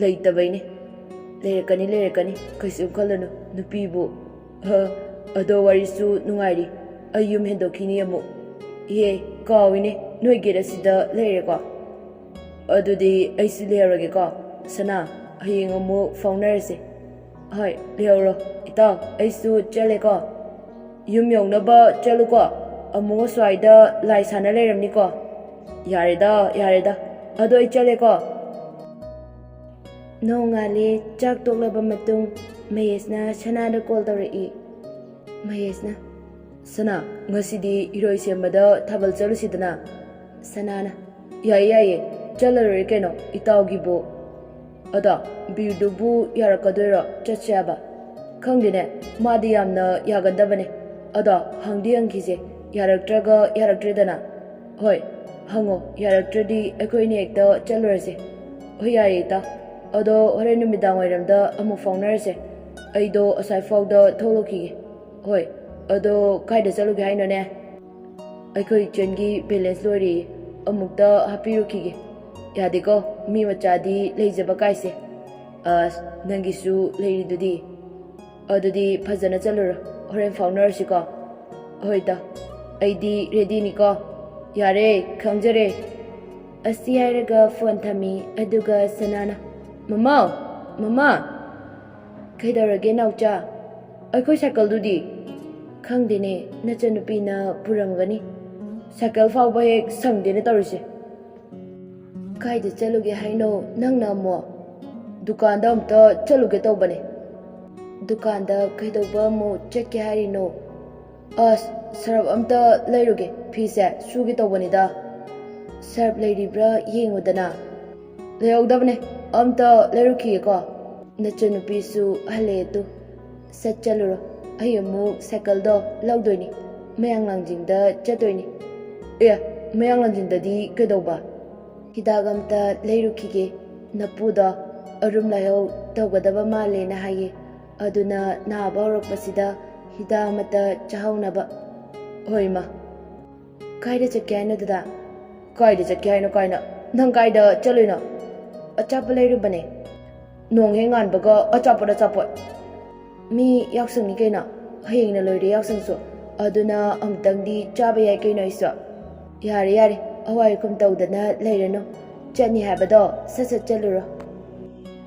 ꯂꯩꯇꯕꯩꯅꯦ꯫ ꯂꯩꯔꯛꯀꯅꯤ, ꯂꯩꯔꯛꯀꯅꯤ, ꯀꯩꯁꯨ ꯈꯜꯂꯨꯅꯨ, ꯅꯨꯄꯤꯕꯨ꯫ ꯍ, ꯑꯗꯣ ꯋꯥꯔꯤꯁꯨ ꯅꯨꯡꯉꯥꯏꯔꯤ, ꯑꯩ ꯌꯨꯝ ꯍꯦꯟꯗꯣꯛꯈꯤꯅꯤ ꯑꯃꯨꯛ꯫ ꯏꯍꯦ, ꯀꯥꯎꯏꯅꯦ, ꯅꯣꯏ gate ꯑꯁꯤꯗ ꯂꯩꯔꯦꯀꯣ꯫ ꯑꯗꯨꯗꯤ ꯑꯩꯁꯨ ꯂꯩꯍꯧꯔꯒꯦꯀꯣ꯫ ꯁꯅꯥ, ꯍꯌꯦꯡ ꯑꯃꯨꯛ ꯐꯥꯎꯅꯔꯁꯦ꯫ ꯍꯣꯏ, ꯂꯩꯍꯧꯔꯣ꯫ ꯏꯇꯥꯎ, ꯑꯩꯁꯨ ꯆꯠꯂꯦꯀꯣ꯫ ꯌꯨꯝ ꯌꯧꯅꯕ ꯆꯠꯂꯨꯀꯣ꯫ ꯑꯃꯨꯛ ꯑꯁ꯭ꯋꯥꯏꯗ ꯂꯥꯏ ꯁꯥꯟꯅ ꯂꯩꯔꯝꯅꯤꯀꯣ꯫ ꯌꯥꯔꯦꯗ, ꯌꯥꯔꯦꯗ꯫ ꯑꯗꯣ ꯑꯩ ꯆꯠꯂꯦꯀꯣ꯫ ꯅꯣꯡꯉꯥꯜꯂꯦ꯫ ꯆꯥꯛ ꯇꯣꯛꯂꯕ ꯃꯇꯨꯡ ꯃꯍꯦꯁꯅ ꯁꯅꯥꯗ call ꯇꯧꯔꯛꯏ꯫ ꯃꯍꯦꯁꯅ, ꯁꯅꯥ, ꯉꯁꯤꯗꯤ ꯏꯔꯣꯏ ꯁꯦꯝꯕꯗ ꯊꯥꯕꯜ ꯆꯠꯂꯨꯁꯤꯗꯅ꯫ ꯁꯅꯥꯅ, ꯌꯥꯏꯌꯦ, ꯌꯥꯏꯌꯦ, ꯆꯠꯂ ꯂꯣꯏꯔꯦ ꯀꯩꯅꯣ, ꯏꯇꯥꯎꯒꯤꯕꯨ꯫ ꯑꯗꯣ ꯕꯤꯔꯗꯨꯕꯨ ꯌꯥꯔꯛꯀꯗꯣꯏꯔꯣ ꯆꯠꯁꯦ ꯍꯥꯏꯕ? ꯈꯪꯗꯦꯅꯦ, ꯃꯥꯗꯤ ꯌꯥꯝꯅ ꯌꯥꯒꯟꯗꯕꯅꯦ꯫ ꯑꯗꯣ ꯍꯪꯗꯤ ꯍꯪꯈꯤꯁꯦ, ꯌꯥꯔꯛꯇ꯭ꯔꯒ ꯌꯥꯔꯛꯇ꯭ꯔꯦꯗꯅ꯫ ꯍꯣꯏ, ꯍꯪꯉꯣ, ꯌꯥꯔꯛꯇ꯭ꯔꯗꯤ ꯑꯩꯈꯣꯏꯅꯤ ꯍꯦꯛꯇ ꯆꯠꯂꯨꯔꯁꯦ꯫ ꯍꯣꯏ, ꯌꯥꯏꯌꯦ ꯏꯇꯥ꯫ ꯑꯗꯣ ꯍꯣꯔꯦꯟ ꯅꯨꯃꯤꯗꯥꯡ ꯋꯥꯏꯔꯝꯗ ꯑꯃꯨꯛ ꯐꯥꯎꯅꯔꯁꯦ꯫ ꯑꯩꯗꯣ ꯑꯁ꯭ꯋꯥꯏ ꯐꯥꯎꯗ ꯊꯣꯛꯂꯛꯈꯤꯒꯦ꯫ ꯍꯣꯏ, ꯑꯗꯣ ꯀꯥꯏꯗ ꯆꯠꯂꯨꯒꯦ ꯍꯥꯏꯅꯣꯅꯦ? ꯑꯩꯈꯣꯏ ꯏꯆꯟꯒꯤ ꯕꯦꯂꯦꯟꯁ ꯂꯣꯏꯔꯦꯌꯦ, ꯑꯃꯨꯛꯇ ꯍꯥꯞꯄꯤꯔꯨꯈꯤꯒꯦ꯫ ꯌꯥꯗꯦꯀꯣ, ꯃꯤ ꯃꯆꯥꯗꯤ ꯂꯩꯖꯕ ꯀꯥꯏꯁꯦ꯫ ꯑꯁ, ꯅꯪꯒꯤꯁꯨ ꯂꯩꯔꯤꯗꯨꯗꯤ꯫ ꯑꯗꯨꯗꯤ ꯐꯖꯅ ꯆꯠꯂꯨꯔꯣ, ꯍꯣꯔꯦꯟ ꯐꯥꯎꯅꯔꯁꯤꯀꯣ꯫ ꯍꯣꯏꯗ, ꯑꯩꯗꯤ ꯔꯦꯗꯤꯅꯤꯀꯣ꯫ ꯌꯥꯔꯦ, ꯈꯪꯖꯔꯦ꯫ ꯑꯁꯤ ꯍꯥꯏꯔꯒ ꯐꯣꯟ ꯊꯝꯃꯤ, ꯑꯗꯨꯒ ꯁꯅꯥꯅ, "ꯃꯃꯥ! ꯃꯃꯥ!" "ꯀꯩꯗꯧꯔꯒꯦ ꯅꯥꯎꯆꯥ? ꯑꯩꯈꯣꯏ ꯁꯥꯏꯀꯜꯗꯨꯗꯤ?" "ꯈꯪꯗꯦꯅꯦ, ꯅꯆꯟꯅꯨꯄꯤꯅ ꯄꯨꯔꯝꯒꯅꯤ꯫ ꯁꯥꯏꯀꯜ ꯐꯥꯎꯕ ꯍꯦꯛ ꯁꯪꯗꯦꯅ ꯇꯧꯔꯤꯁꯦ꯫ ꯀꯥꯏꯗ ꯆꯠꯂꯨꯒꯦ ꯍꯥꯏꯅꯣ ꯅꯪꯅ ꯑꯃꯨꯛ?" "ꯗꯨꯀꯥꯟꯗ ꯑꯝꯇ ꯆꯠꯂꯨꯒꯦ ꯇꯧꯕꯅꯦ꯫" "ꯗꯨꯀꯥꯟꯗ ꯀꯩꯗꯧꯕ ꯑꯃꯨꯛ ꯆꯠꯀꯦ ꯍꯥꯏꯔꯤꯅꯣ?" "ꯑꯁ, ꯁꯔꯞ ꯑꯝꯇ ꯂꯩꯔꯨꯒꯦ, ꯐꯤꯁꯦ ꯁꯨꯒꯦ ꯇꯧꯕꯅꯤꯗ꯫ ꯁꯔꯞ ꯂꯩꯔꯤꯕ꯭ꯔꯥ ꯌꯦꯡꯉꯨꯗꯅ꯫" "ꯂꯩꯍꯧꯗꯕꯅꯦ, ꯑꯝꯇ ꯂꯩꯔꯨꯈꯤꯒꯦꯀꯣ꯫" "ꯅꯆꯟꯅꯨꯄꯤꯁꯨ ꯍꯜꯂꯛꯑꯦ ꯇꯨ꯫ ꯁꯠ ꯆꯠꯂꯨꯔꯣ, ꯑꯩ ꯑꯃꯨꯛ ꯁꯥꯏꯀꯜꯗꯣ ꯂꯧꯗꯣꯏꯅꯤ, ꯃꯌꯥꯡ ꯂꯥꯡꯖꯤꯡꯗ ꯆꯠꯇꯣꯏꯅꯤ꯫" "ꯑꯦ, ꯃꯌꯥꯡ ꯂꯥꯡꯖꯤꯡꯗꯗꯤ ꯀꯩꯗꯧꯕ?" "ꯍꯤꯗꯥꯛ ꯑꯝꯇ ꯂꯩꯔꯨꯈꯤꯒꯦ, ꯅꯄꯨꯗꯣ ꯑꯔꯨꯝ ꯂꯥꯏꯍꯧ ꯇꯧꯒꯗꯕ ꯃꯥꯜꯂꯦꯅ ꯍꯥꯏꯌꯦ, ꯑꯗꯨꯅ ꯅꯥꯕ ꯍꯧꯔꯛꯄꯁꯤꯗ ꯍꯤꯗꯥꯛ ꯑꯃꯇ ꯆꯥꯍꯧꯅꯕ꯫" "ꯍꯣꯏ ꯏꯃꯥ꯫" "ꯀꯥꯏꯗ ꯆꯠꯀꯦ ꯍꯥꯏꯅꯣ ꯗꯗꯥ?" "ꯀꯥꯏꯗ ꯆꯠꯀꯦ ꯍꯥꯏꯅꯣ ꯀꯥꯏꯅ, ꯅꯪ ꯀꯥꯏꯗ ꯆꯠꯂꯨꯏꯅꯣ?" "ꯑꯆꯥꯄꯣꯠ ꯂꯩꯔꯨꯕꯅꯦ꯫" "ꯅꯣꯡ ꯍꯦꯛ ꯉꯥꯟꯕꯒ ꯑꯆꯥꯄꯣꯠ, ꯑꯆꯥꯄꯣꯠ!" "ꯃꯤ ꯌꯥꯎꯁꯪꯅꯤ ꯀꯩꯅꯣ, ꯍꯌꯦꯡꯅ ꯂꯣꯏꯔꯦ ꯌꯥꯎꯁꯪꯁꯨ, ꯑꯗꯨꯅ ꯑꯃꯨꯛꯇꯪꯗꯤ ꯆꯥꯕ ꯌꯥꯏ ꯀꯩꯅꯣ ꯑꯩꯁꯨ꯫" "ꯌꯥꯔꯦ, ꯌꯥꯔꯦ, ꯑꯋꯥꯏ ꯑꯈꯨꯝ ꯇꯧꯗꯅ ꯂꯩꯔꯅꯨ, ꯆꯠꯅꯤ ꯍꯥꯏꯕꯗꯣ ꯁꯠ ꯁꯠ ꯆꯠꯂꯨꯔꯣ꯫"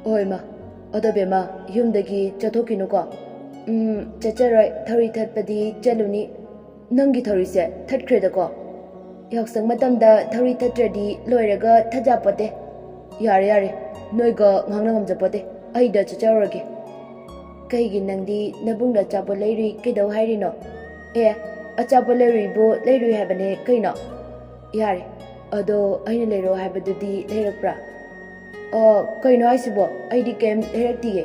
"ꯍꯣꯏ ꯃꯥ, ꯑꯗꯣ ꯕꯦꯝꯃ, ꯌꯨꯝꯗꯒꯤ ꯆꯠꯊꯣꯛꯈꯤꯅꯨꯀꯣ꯫" "ꯎꯝ, ꯆꯠꯆꯔꯣꯏ, ꯊꯧꯔꯤ ꯊꯠꯄꯗꯤ ꯆꯠꯂꯨꯅꯤ꯫" "ꯅꯪꯒꯤ ꯊꯧꯔꯤꯁꯦ ꯊꯠꯈ꯭ꯔꯦꯗꯀꯣ?" "ꯌꯥꯎꯁꯪ ꯃꯇꯝꯗ ꯊꯧꯔꯤ ꯊꯠꯇ꯭ꯔꯗꯤ ꯂꯣꯏꯔꯒ ꯊꯠ ꯌꯥꯄꯣꯠꯇꯦ꯫" "ꯌꯥꯔꯦ, ꯌꯥꯔꯦ, ꯅꯣꯏꯒ ꯉꯥꯡꯅ ꯉꯝꯖꯄꯣꯠꯇꯦ, ꯑꯩꯗ ꯆꯠꯆꯔꯨꯔꯒꯦ꯫" "ꯀꯩꯒꯤ ꯅꯪꯗꯤ ꯅꯕꯨꯡꯗ ꯑꯆꯥꯄꯣꯠ ꯂꯩꯔꯨꯏ ꯀꯩꯗꯧ ꯍꯥꯏꯔꯤꯅꯣ?" "ꯑꯦ, ꯑꯆꯥꯄꯣꯠ ꯂꯩꯔꯨꯏꯕꯨ ꯂꯩꯔꯨꯏ ꯍꯥꯏꯕꯅꯦ ꯀꯩꯅꯣ꯫" "ꯌꯥꯔꯦ, ꯑꯗꯣ ꯑꯩꯅ ꯂꯩꯔꯛꯑꯣ ꯍꯥꯏꯕꯗꯨꯗꯤ ꯂꯩꯔꯛꯄ꯭ꯔꯥ?" "ꯑꯣ, ꯀꯩꯅꯣ ꯍꯥꯏꯁꯤꯕꯣ? ꯑꯩꯗꯤ ꯀꯩꯝ ꯂꯩꯔꯛꯇꯤꯌꯦ꯫"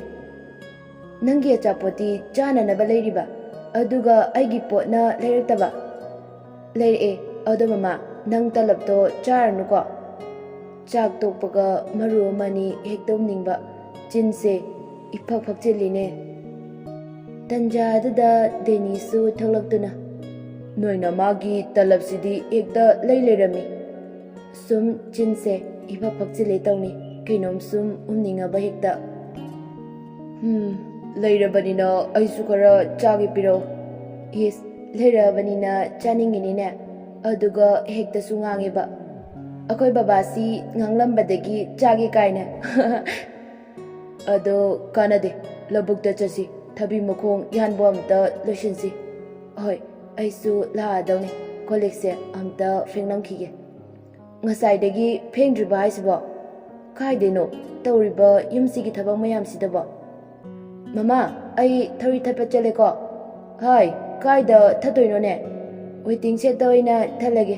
"ꯅꯪꯒꯤ ꯑꯆꯥꯄꯣꯠꯇꯤ ꯆꯥꯅꯅꯕ ꯂꯩꯔꯤꯕ, ꯑꯗꯨꯒ ꯑꯩꯒꯤ ꯄꯣꯠꯅ ꯂꯩꯔꯛꯇꯕ?" "ꯂꯩꯔꯛꯑꯦ, ꯑꯗꯣ ꯃꯃꯥ, ꯅꯪ ꯇꯂꯞꯇꯣ ꯆꯥꯔꯅꯨꯀꯣ꯫ ꯆꯥꯛ ꯇꯣꯛꯄꯒ ꯃꯔꯨ ꯑꯃꯅꯤ ꯍꯦꯛꯇ ꯎꯝꯅꯤꯡꯕ, ꯆꯤꯟꯁꯦ ꯏꯐꯛ ꯐꯛꯆꯤꯜꯂꯤꯅꯦ"꯫ ꯇꯟꯖꯥ ꯑꯗꯨꯗ ꯗꯦꯅꯤꯁꯁꯨ ꯊꯣꯛꯂꯛꯇꯨꯅ, "ꯅꯣꯏꯅ ꯃꯥꯒꯤ ꯇꯂꯞꯁꯤꯗꯤ ꯍꯦꯛꯇ ꯂꯩ ꯂꯩꯔꯝꯃꯤ"꯫ ꯁꯨꯝ ꯆꯤꯟꯁꯦ ꯏꯐꯛ ꯐꯛꯆꯤꯜꯂꯦ ꯇꯧꯅꯤ, ꯀꯩꯅꯣꯝ ꯁꯨꯝ ꯎꯝꯅꯤꯡꯉꯕ ꯍꯦꯛꯇ꯫ "ꯍꯝ, ꯂꯩꯔꯕꯅꯤꯅ ꯑꯩꯁꯨ ꯈꯔ ꯆꯥꯒꯦ ꯄꯤꯔꯛꯑꯣ"꯫ ꯏꯁ, ꯂꯩꯔꯕꯅꯤꯅ ꯆꯥꯅꯤꯡꯉꯤꯅꯤꯅꯦ꯫ ꯑꯗꯨꯒ ꯍꯦꯛꯇꯁꯨ ꯉꯥꯡꯉꯦꯕ꯫ "ꯑꯩꯈꯣꯏ ꯕꯕꯥꯁꯤ ꯉꯥꯡꯂꯝꯕꯗꯒꯤ ꯆꯥꯒꯦ ꯀꯥꯏꯅ"꯫ "ꯑꯗꯣ ꯀꯥꯟꯅꯗꯦ, ꯂꯧꯕꯨꯛꯇ ꯆꯠꯁꯤ, ꯊꯕꯤ ꯃꯈꯣꯡ ꯌꯥꯟꯕ ꯑꯝꯇ ꯂꯣꯏꯁꯤꯟꯁꯤ"꯫ "ꯍꯣꯏ, ꯑꯩꯁꯨ ꯂꯥꯛꯑꯗꯧꯅꯤ, ꯀꯣꯜ ꯂꯤꯛꯁꯦ ꯑꯝꯇ ꯐꯦꯡꯂꯝꯈꯤꯒꯦ"꯫ "ꯉꯁꯥꯏꯗꯒꯤ ꯐꯦꯡꯗ꯭ꯔꯤꯕ ꯍꯥꯏꯁꯤꯕꯣ? ꯀꯥꯏꯗꯩꯅꯣ ꯇꯧꯔꯤꯕ ꯌꯨꯝꯁꯤꯒꯤ ꯊꯕꯛ ꯃꯌꯥꯝꯁꯤꯗꯕꯣ?" "ꯃꯃꯥ, ꯑꯩ ꯊꯧꯔꯤ ꯊꯠꯄ ꯆꯠꯂꯦꯀꯣ"꯫ "ꯍꯥꯏ, ꯀꯥꯏꯗ ꯊꯠꯇꯣꯏꯅꯣꯅꯦ? ꯋꯦꯇꯤꯡ ꯁꯦꯠꯇ ꯑꯣꯏꯅ ꯊꯠꯂꯒꯦ"꯫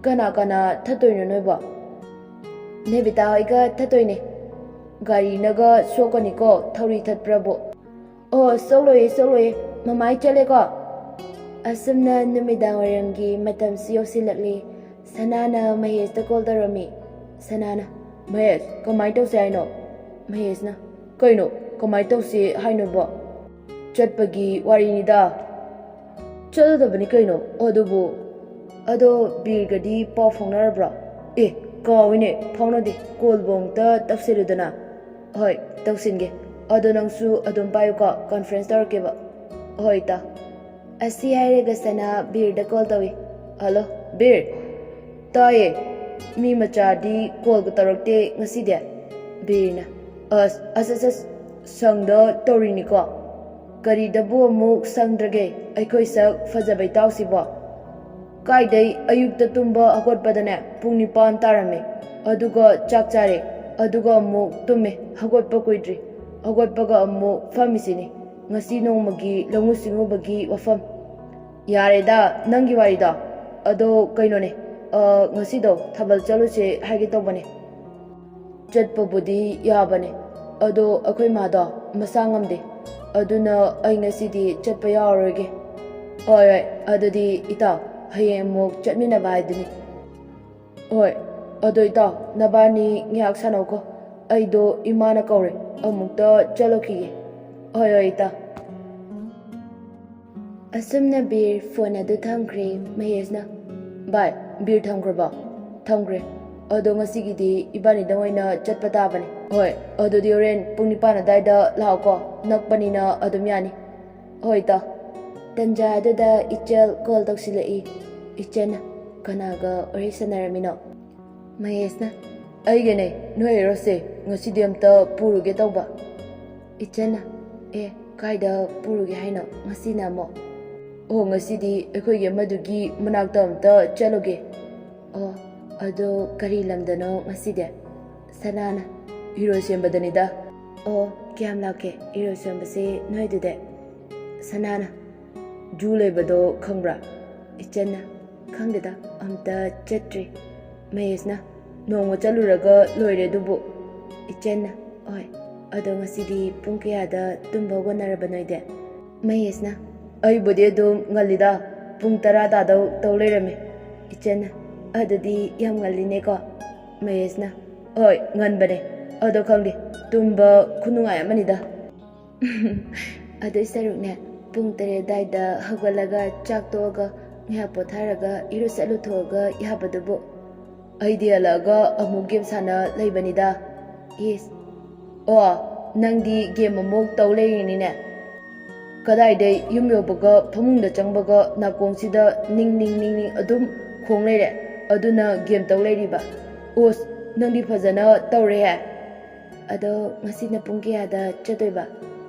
"ꯀꯅꯥ ꯀꯅꯥ ꯊꯠꯇꯣꯏꯅꯣ ꯅꯣꯏꯕꯣ?" "ꯅꯦꯕꯤꯇꯥ ꯍꯣꯏꯒ ꯊꯠꯇꯣꯏꯅꯦ"꯫ "ꯒꯥꯔꯤꯅꯒ ꯁꯣꯛꯀꯅꯤꯀꯣ, ꯊꯧꯔꯤ ꯊꯠꯄ꯭ꯔꯕꯨ"꯫ "ꯑꯣ, ꯁꯣꯛꯂꯣꯏꯌꯦ, ꯁꯣꯛꯂꯣꯏꯌꯦ, ꯃꯃꯥꯏ ꯆꯠꯂꯦꯀꯣ"꯫ ꯑꯁꯨꯝꯅ ꯅꯨꯃꯤꯗꯥꯡ ꯋꯥꯏꯔꯝꯒꯤ ꯃꯇꯝꯁꯨ ꯌꯧꯁꯤꯜꯂꯛꯂꯤ꯫ ꯁꯅꯥꯅ ꯃꯍꯦꯁꯇ ꯀꯣꯜ ꯇꯧꯔꯝꯃꯤ꯫ ꯁꯅꯥꯅ, "ꯃꯍꯦꯁ, ꯀꯃꯥꯏꯅ ꯇꯧꯁꯦ ꯍꯥꯏꯅꯣ?" ꯃꯍꯦꯁꯅ, "ꯀꯩꯅꯣ, ꯀꯃꯥꯏꯅ ꯇꯧꯁꯦ ꯍꯥꯏꯅꯣꯕꯣ?" "ꯆꯠꯄꯒꯤ ꯋꯥꯔꯤꯅꯤꯗ"꯫ "ꯆꯠꯂꯗꯕꯅꯤ ꯀꯩꯅꯣ ꯑꯗꯨꯕꯨ"꯫ "ꯑꯗꯣ ꯕꯤꯔꯒꯗꯤ ꯄꯥꯎ ꯐꯥꯎꯅꯔꯕ꯭ꯔꯣ?" "ꯑꯦ, ꯀꯥꯎꯏꯅꯦ, ꯐꯥꯎꯅꯗꯦ, ꯀꯣꯜꯕꯨ ꯑꯃꯨꯛꯇ ꯇꯧꯁꯤꯜꯂꯨꯗꯅ"꯫ "ꯍꯣꯏ, ꯇꯧꯁꯤꯟꯒꯦ꯫ ꯑꯗꯣ ꯅꯪꯁꯨ ꯑꯗꯨꯝ ꯄꯥꯏꯌꯨꯀꯣ, ꯀꯟꯐ꯭ꯔꯦꯟꯁ ꯇꯧꯔꯛꯀꯦꯕ"꯫ "ꯍꯣꯏ, ꯏꯇꯥ"꯫ ꯑꯁꯤ ꯍꯥꯏꯔꯒ ꯁꯅꯥ ꯕꯤꯔꯗ ꯀꯣꯜ ꯇꯧꯏ꯫ "ꯍꯜꯂꯣ, ꯕꯤꯔ"꯫ "ꯇꯥꯏꯌꯦ꯫ ꯃꯤ ꯃꯆꯥꯗꯤ ꯀꯣꯜꯒ ꯇꯧꯔꯛꯇꯦ ꯉꯁꯤꯗꯤ"꯫ ꯕꯤꯔꯅ, "ꯑꯁ, ꯑꯁ, ꯑꯁ, ꯑꯁ, ꯁꯪꯗ ꯇꯧꯔꯤꯅꯤꯀꯣ꯫ ꯀꯔꯤꯗꯕꯨ ꯑꯃꯨꯛ ꯁꯪꯗ꯭ꯔꯒꯦ, ꯑꯩꯈꯣꯏ ꯁꯛ ꯐꯖꯕ ꯏꯇꯥꯎꯁꯤꯕꯣ? ꯀꯥꯏꯗꯩ ꯑꯌꯨꯛꯇ ꯇꯨꯝꯕ ꯍꯧꯒꯠꯄꯗꯅꯦ ꯄꯨꯡ ꯅꯤꯄꯥꯟ ꯇꯥꯔꯝꯃꯦ꯫ ꯑꯗꯨꯒ ꯆꯥꯛ ꯆꯥꯔꯦ, ꯑꯗꯨꯒ ꯑꯃꯨꯛ ꯇꯨꯝꯃꯦ, ꯍꯧꯒꯠꯄ ꯀꯨꯏꯗ꯭ꯔꯤ꯫ ꯍꯧꯒꯠꯄꯒ ꯑꯃꯨꯛ ꯐꯝꯃꯤꯁꯤꯅꯤ꯫ ꯉꯁꯤ ꯅꯣꯡꯃꯒꯤ ꯂꯧꯎ ꯁꯤꯡꯎꯕꯒꯤ ꯋꯥꯐꯝ"꯫ "ꯌꯥꯔꯦꯗ, ꯅꯪꯒꯤ ꯋꯥꯔꯤꯗꯣ꯫ ꯑꯗꯣ ꯀꯩꯅꯣꯅꯦ, ꯑ, ꯉꯁꯤꯗꯣ ꯊꯥꯕꯜ ꯆꯠꯂꯨꯁꯦ ꯍꯥꯏꯒꯦ ꯇꯧꯕꯅꯦ"꯫ "ꯆꯠꯄꯕꯨꯗꯤ ꯌꯥꯕꯅꯦ, ꯑꯗꯣ ꯑꯩꯈꯣꯏ ꯃꯥꯗꯣ ꯃꯁꯥ ꯉꯝꯗꯦ"꯫ ꯑꯗꯨꯅ ꯑꯩ ꯉꯁꯤꯗꯤ ꯆꯠꯄ ꯌꯥꯎꯔꯔꯣꯏꯒꯦ꯫ ꯍꯣꯏ, ꯍꯣꯏ, ꯑꯗꯨꯗꯤ ꯏꯇꯥꯎ, ꯍꯌꯦꯡ ꯑꯃꯨꯛ ꯆꯠꯃꯤꯟꯅꯕ ꯍꯥꯏꯗꯨꯅꯤ꯫ ꯍꯣꯏ, ꯑꯗꯣ ꯏꯇꯥꯎ, ꯅꯕꯥꯅꯤ ꯉꯥꯏꯍꯥꯛ ꯁꯥꯟꯅꯧꯀꯣ꯫ ꯑꯩꯗꯣ ꯏꯃꯥꯅ ꯀꯧꯔꯦ, ꯑꯃꯨꯛꯇ ꯆꯠꯂꯨꯈꯤꯒꯦ꯫ ꯍꯣꯏ, ꯍꯣꯏ, ꯏꯇꯥꯎ꯫ ꯑꯁꯨꯝꯅ ꯕꯤꯔ ꯐꯣꯟ ꯑꯗꯨ ꯊꯝꯈ꯭ꯔꯦ꯫ ꯃꯍꯦꯁꯅ, "ꯚꯥꯏ, ꯕꯤꯔ ꯊꯝꯈ꯭ꯔꯕꯣ?" "ꯊꯝꯈ꯭ꯔꯦ꯫ ꯑꯗꯣ ꯉꯁꯤꯒꯤꯗꯤ ꯏꯕꯥꯅꯤꯗꯪ ꯑꯣꯏꯅ ꯆꯠꯄ ꯇꯥꯕꯅꯤ꯫" "ꯍꯣꯏ, ꯑꯗꯨꯗꯤ ꯍꯣꯔꯦꯟ ꯄꯨꯡ ꯅꯤꯄꯥꯟ ꯑꯗꯨꯋꯥꯏꯗ ꯂꯥꯛꯑꯣꯀꯣ, ꯅꯛꯄꯅꯤꯅ ꯑꯗꯨꯝ ꯌꯥꯅꯤ꯫" "ꯍꯣꯏ, ꯏꯇꯥꯎ꯫" ꯇꯟꯖꯥ ꯑꯗꯨꯗ ꯏꯆꯜ ꯀꯣꯜ ꯇꯧꯁꯤꯜꯂꯛꯏ꯫ ꯏꯆꯟꯅ, "ꯀꯅꯥꯒ ꯋꯥꯔꯤ ꯁꯥꯟꯅꯔꯝꯃꯤꯅꯣ?" ꯃꯍꯦꯁꯅ, "ꯑꯩꯒꯅꯦ, ꯅꯣꯏ ꯍꯦꯔꯣꯁꯦ ꯉꯁꯤꯗꯤ ꯑꯝꯇ ꯄꯨꯔꯨꯒꯦ ꯇꯧꯕ꯫" ꯏꯆꯟꯅ, "ꯑꯦ, ꯀꯥꯏꯗ ꯄꯨꯔꯨꯒꯦ ꯍꯥꯏꯅꯣ ꯉꯁꯤꯅ ꯑꯃꯨꯛ?" "ꯑꯣ, ꯉꯁꯤꯗꯤ ꯑꯩꯈꯣꯏꯒꯤ ꯑꯃꯗꯨꯒꯤ ꯃꯅꯥꯛꯇ ꯑꯝꯇ ꯆꯠꯂꯨꯒꯦ꯫" "ꯑꯣ, ꯑꯗꯣ ꯀꯔꯤ ꯂꯝꯗꯅꯣ ꯉꯁꯤꯗꯤ?" ꯁꯅꯥꯅ, "ꯏꯔꯣꯏ ꯁꯦꯝꯕꯗꯅꯤꯗ꯫" "ꯑꯣ, ꯀꯌꯥꯝ ꯂꯥꯞꯀꯦ ꯏꯔꯣꯏ ꯁꯦꯝꯕꯁꯦ ꯅꯣꯏꯗꯨꯗꯤ?" ꯁꯅꯥꯅ, "ꯖꯨ ꯂꯩꯕꯗꯣ ꯈꯪꯕ꯭ꯔꯥ?" ꯏꯆꯟꯅ, "ꯈꯪꯗꯦꯗ, ꯑꯝꯇ ꯆꯠꯇ꯭ꯔꯤ꯫" ꯃꯍꯦꯁꯅ, "ꯅꯣꯡꯃ ꯆꯠꯂꯨꯔꯒ ꯂꯣꯏꯔꯦ ꯑꯗꯨꯕꯨ꯫" ꯏꯆꯟꯅ, "ꯍꯣꯏ, ꯑꯗꯣ ꯉꯁꯤꯗꯤ ꯄꯨꯡ ꯀꯌꯥꯗ ꯇꯨꯝꯕ ꯍꯧꯒꯠꯅꯔꯕ ꯅꯣꯏꯗꯤ?" ꯃꯍꯦꯁꯅ, "ꯑꯩꯕꯨꯗꯤ ꯑꯗꯨꯝ ꯉꯜꯂꯤꯗ, ꯄꯨꯡ ꯇꯔꯥ ꯇꯥꯗꯧ ꯇꯧ ꯂꯩꯔꯝꯃꯦ꯫" ꯏꯆꯟꯅ, "ꯑꯗꯨꯗꯤ ꯌꯥꯝ ꯉꯜꯂꯤꯅꯦꯀꯣ?" ꯃꯍꯦꯁꯅ, "ꯍꯣꯏ, ꯉꯟꯕꯅꯦ꯫ ꯑꯗꯣ ꯈꯪꯗꯦ, ꯇꯨꯝꯕ ꯈꯨꯅꯨꯡꯉꯥꯏ ꯑꯃꯅꯤꯗ꯫" "ꯑꯗꯨꯏ ꯁꯔꯨꯛꯅꯦ, ꯄꯨꯡ ꯇꯔꯦꯠ ꯑꯗꯥꯏꯗ ꯍꯧꯒꯠꯂꯒ ꯆꯥꯛ ꯇꯣꯛꯑꯒ ꯉꯥꯏꯍꯥꯛ ꯄꯣꯊꯥꯔꯒ ꯏꯔꯨ ꯆꯠꯂꯨꯊꯣꯛꯑꯒ ꯌꯥꯕꯗꯨꯕꯨ꯫" "ꯑꯩꯗꯤ ꯍꯜꯂꯛꯑꯒ ꯑꯃꯨꯛ ꯒꯦꯝ ꯁꯥꯟꯅ ꯂꯩꯕꯅꯤꯗ꯫" "ꯏꯁ, ꯑꯣ, ꯅꯪꯗꯤ ꯒꯦꯝ ꯑꯃꯨꯛ ꯇꯧ ꯂꯩꯔꯤꯅꯤꯅꯦ꯫ ꯀꯗꯥꯏꯗꯩ ꯌꯨꯝ ꯌꯧꯕꯒ ꯐꯃꯨꯡꯗ ꯆꯪꯕꯒ ꯅꯥꯀꯣꯡꯁꯤꯗ ꯅꯤꯡ ꯅꯤꯡ ꯅꯤꯡ ꯅꯤꯡ ꯑꯗꯨꯝ ꯈꯣꯡ ꯂꯩꯔꯦ, ꯑꯗꯨꯅ ꯒꯦꯝ ꯇꯧ ꯂꯩꯔꯤꯕ꯫ ꯑꯣꯁ, ꯅꯪꯗꯤ ꯐꯖꯅ ꯇꯧꯔꯦꯍꯦ꯫" "ꯑꯗꯣ ꯉꯁꯤꯅ ꯄꯨꯡ ꯀꯌꯥꯗ ꯆꯠꯇꯣꯏꯕ?"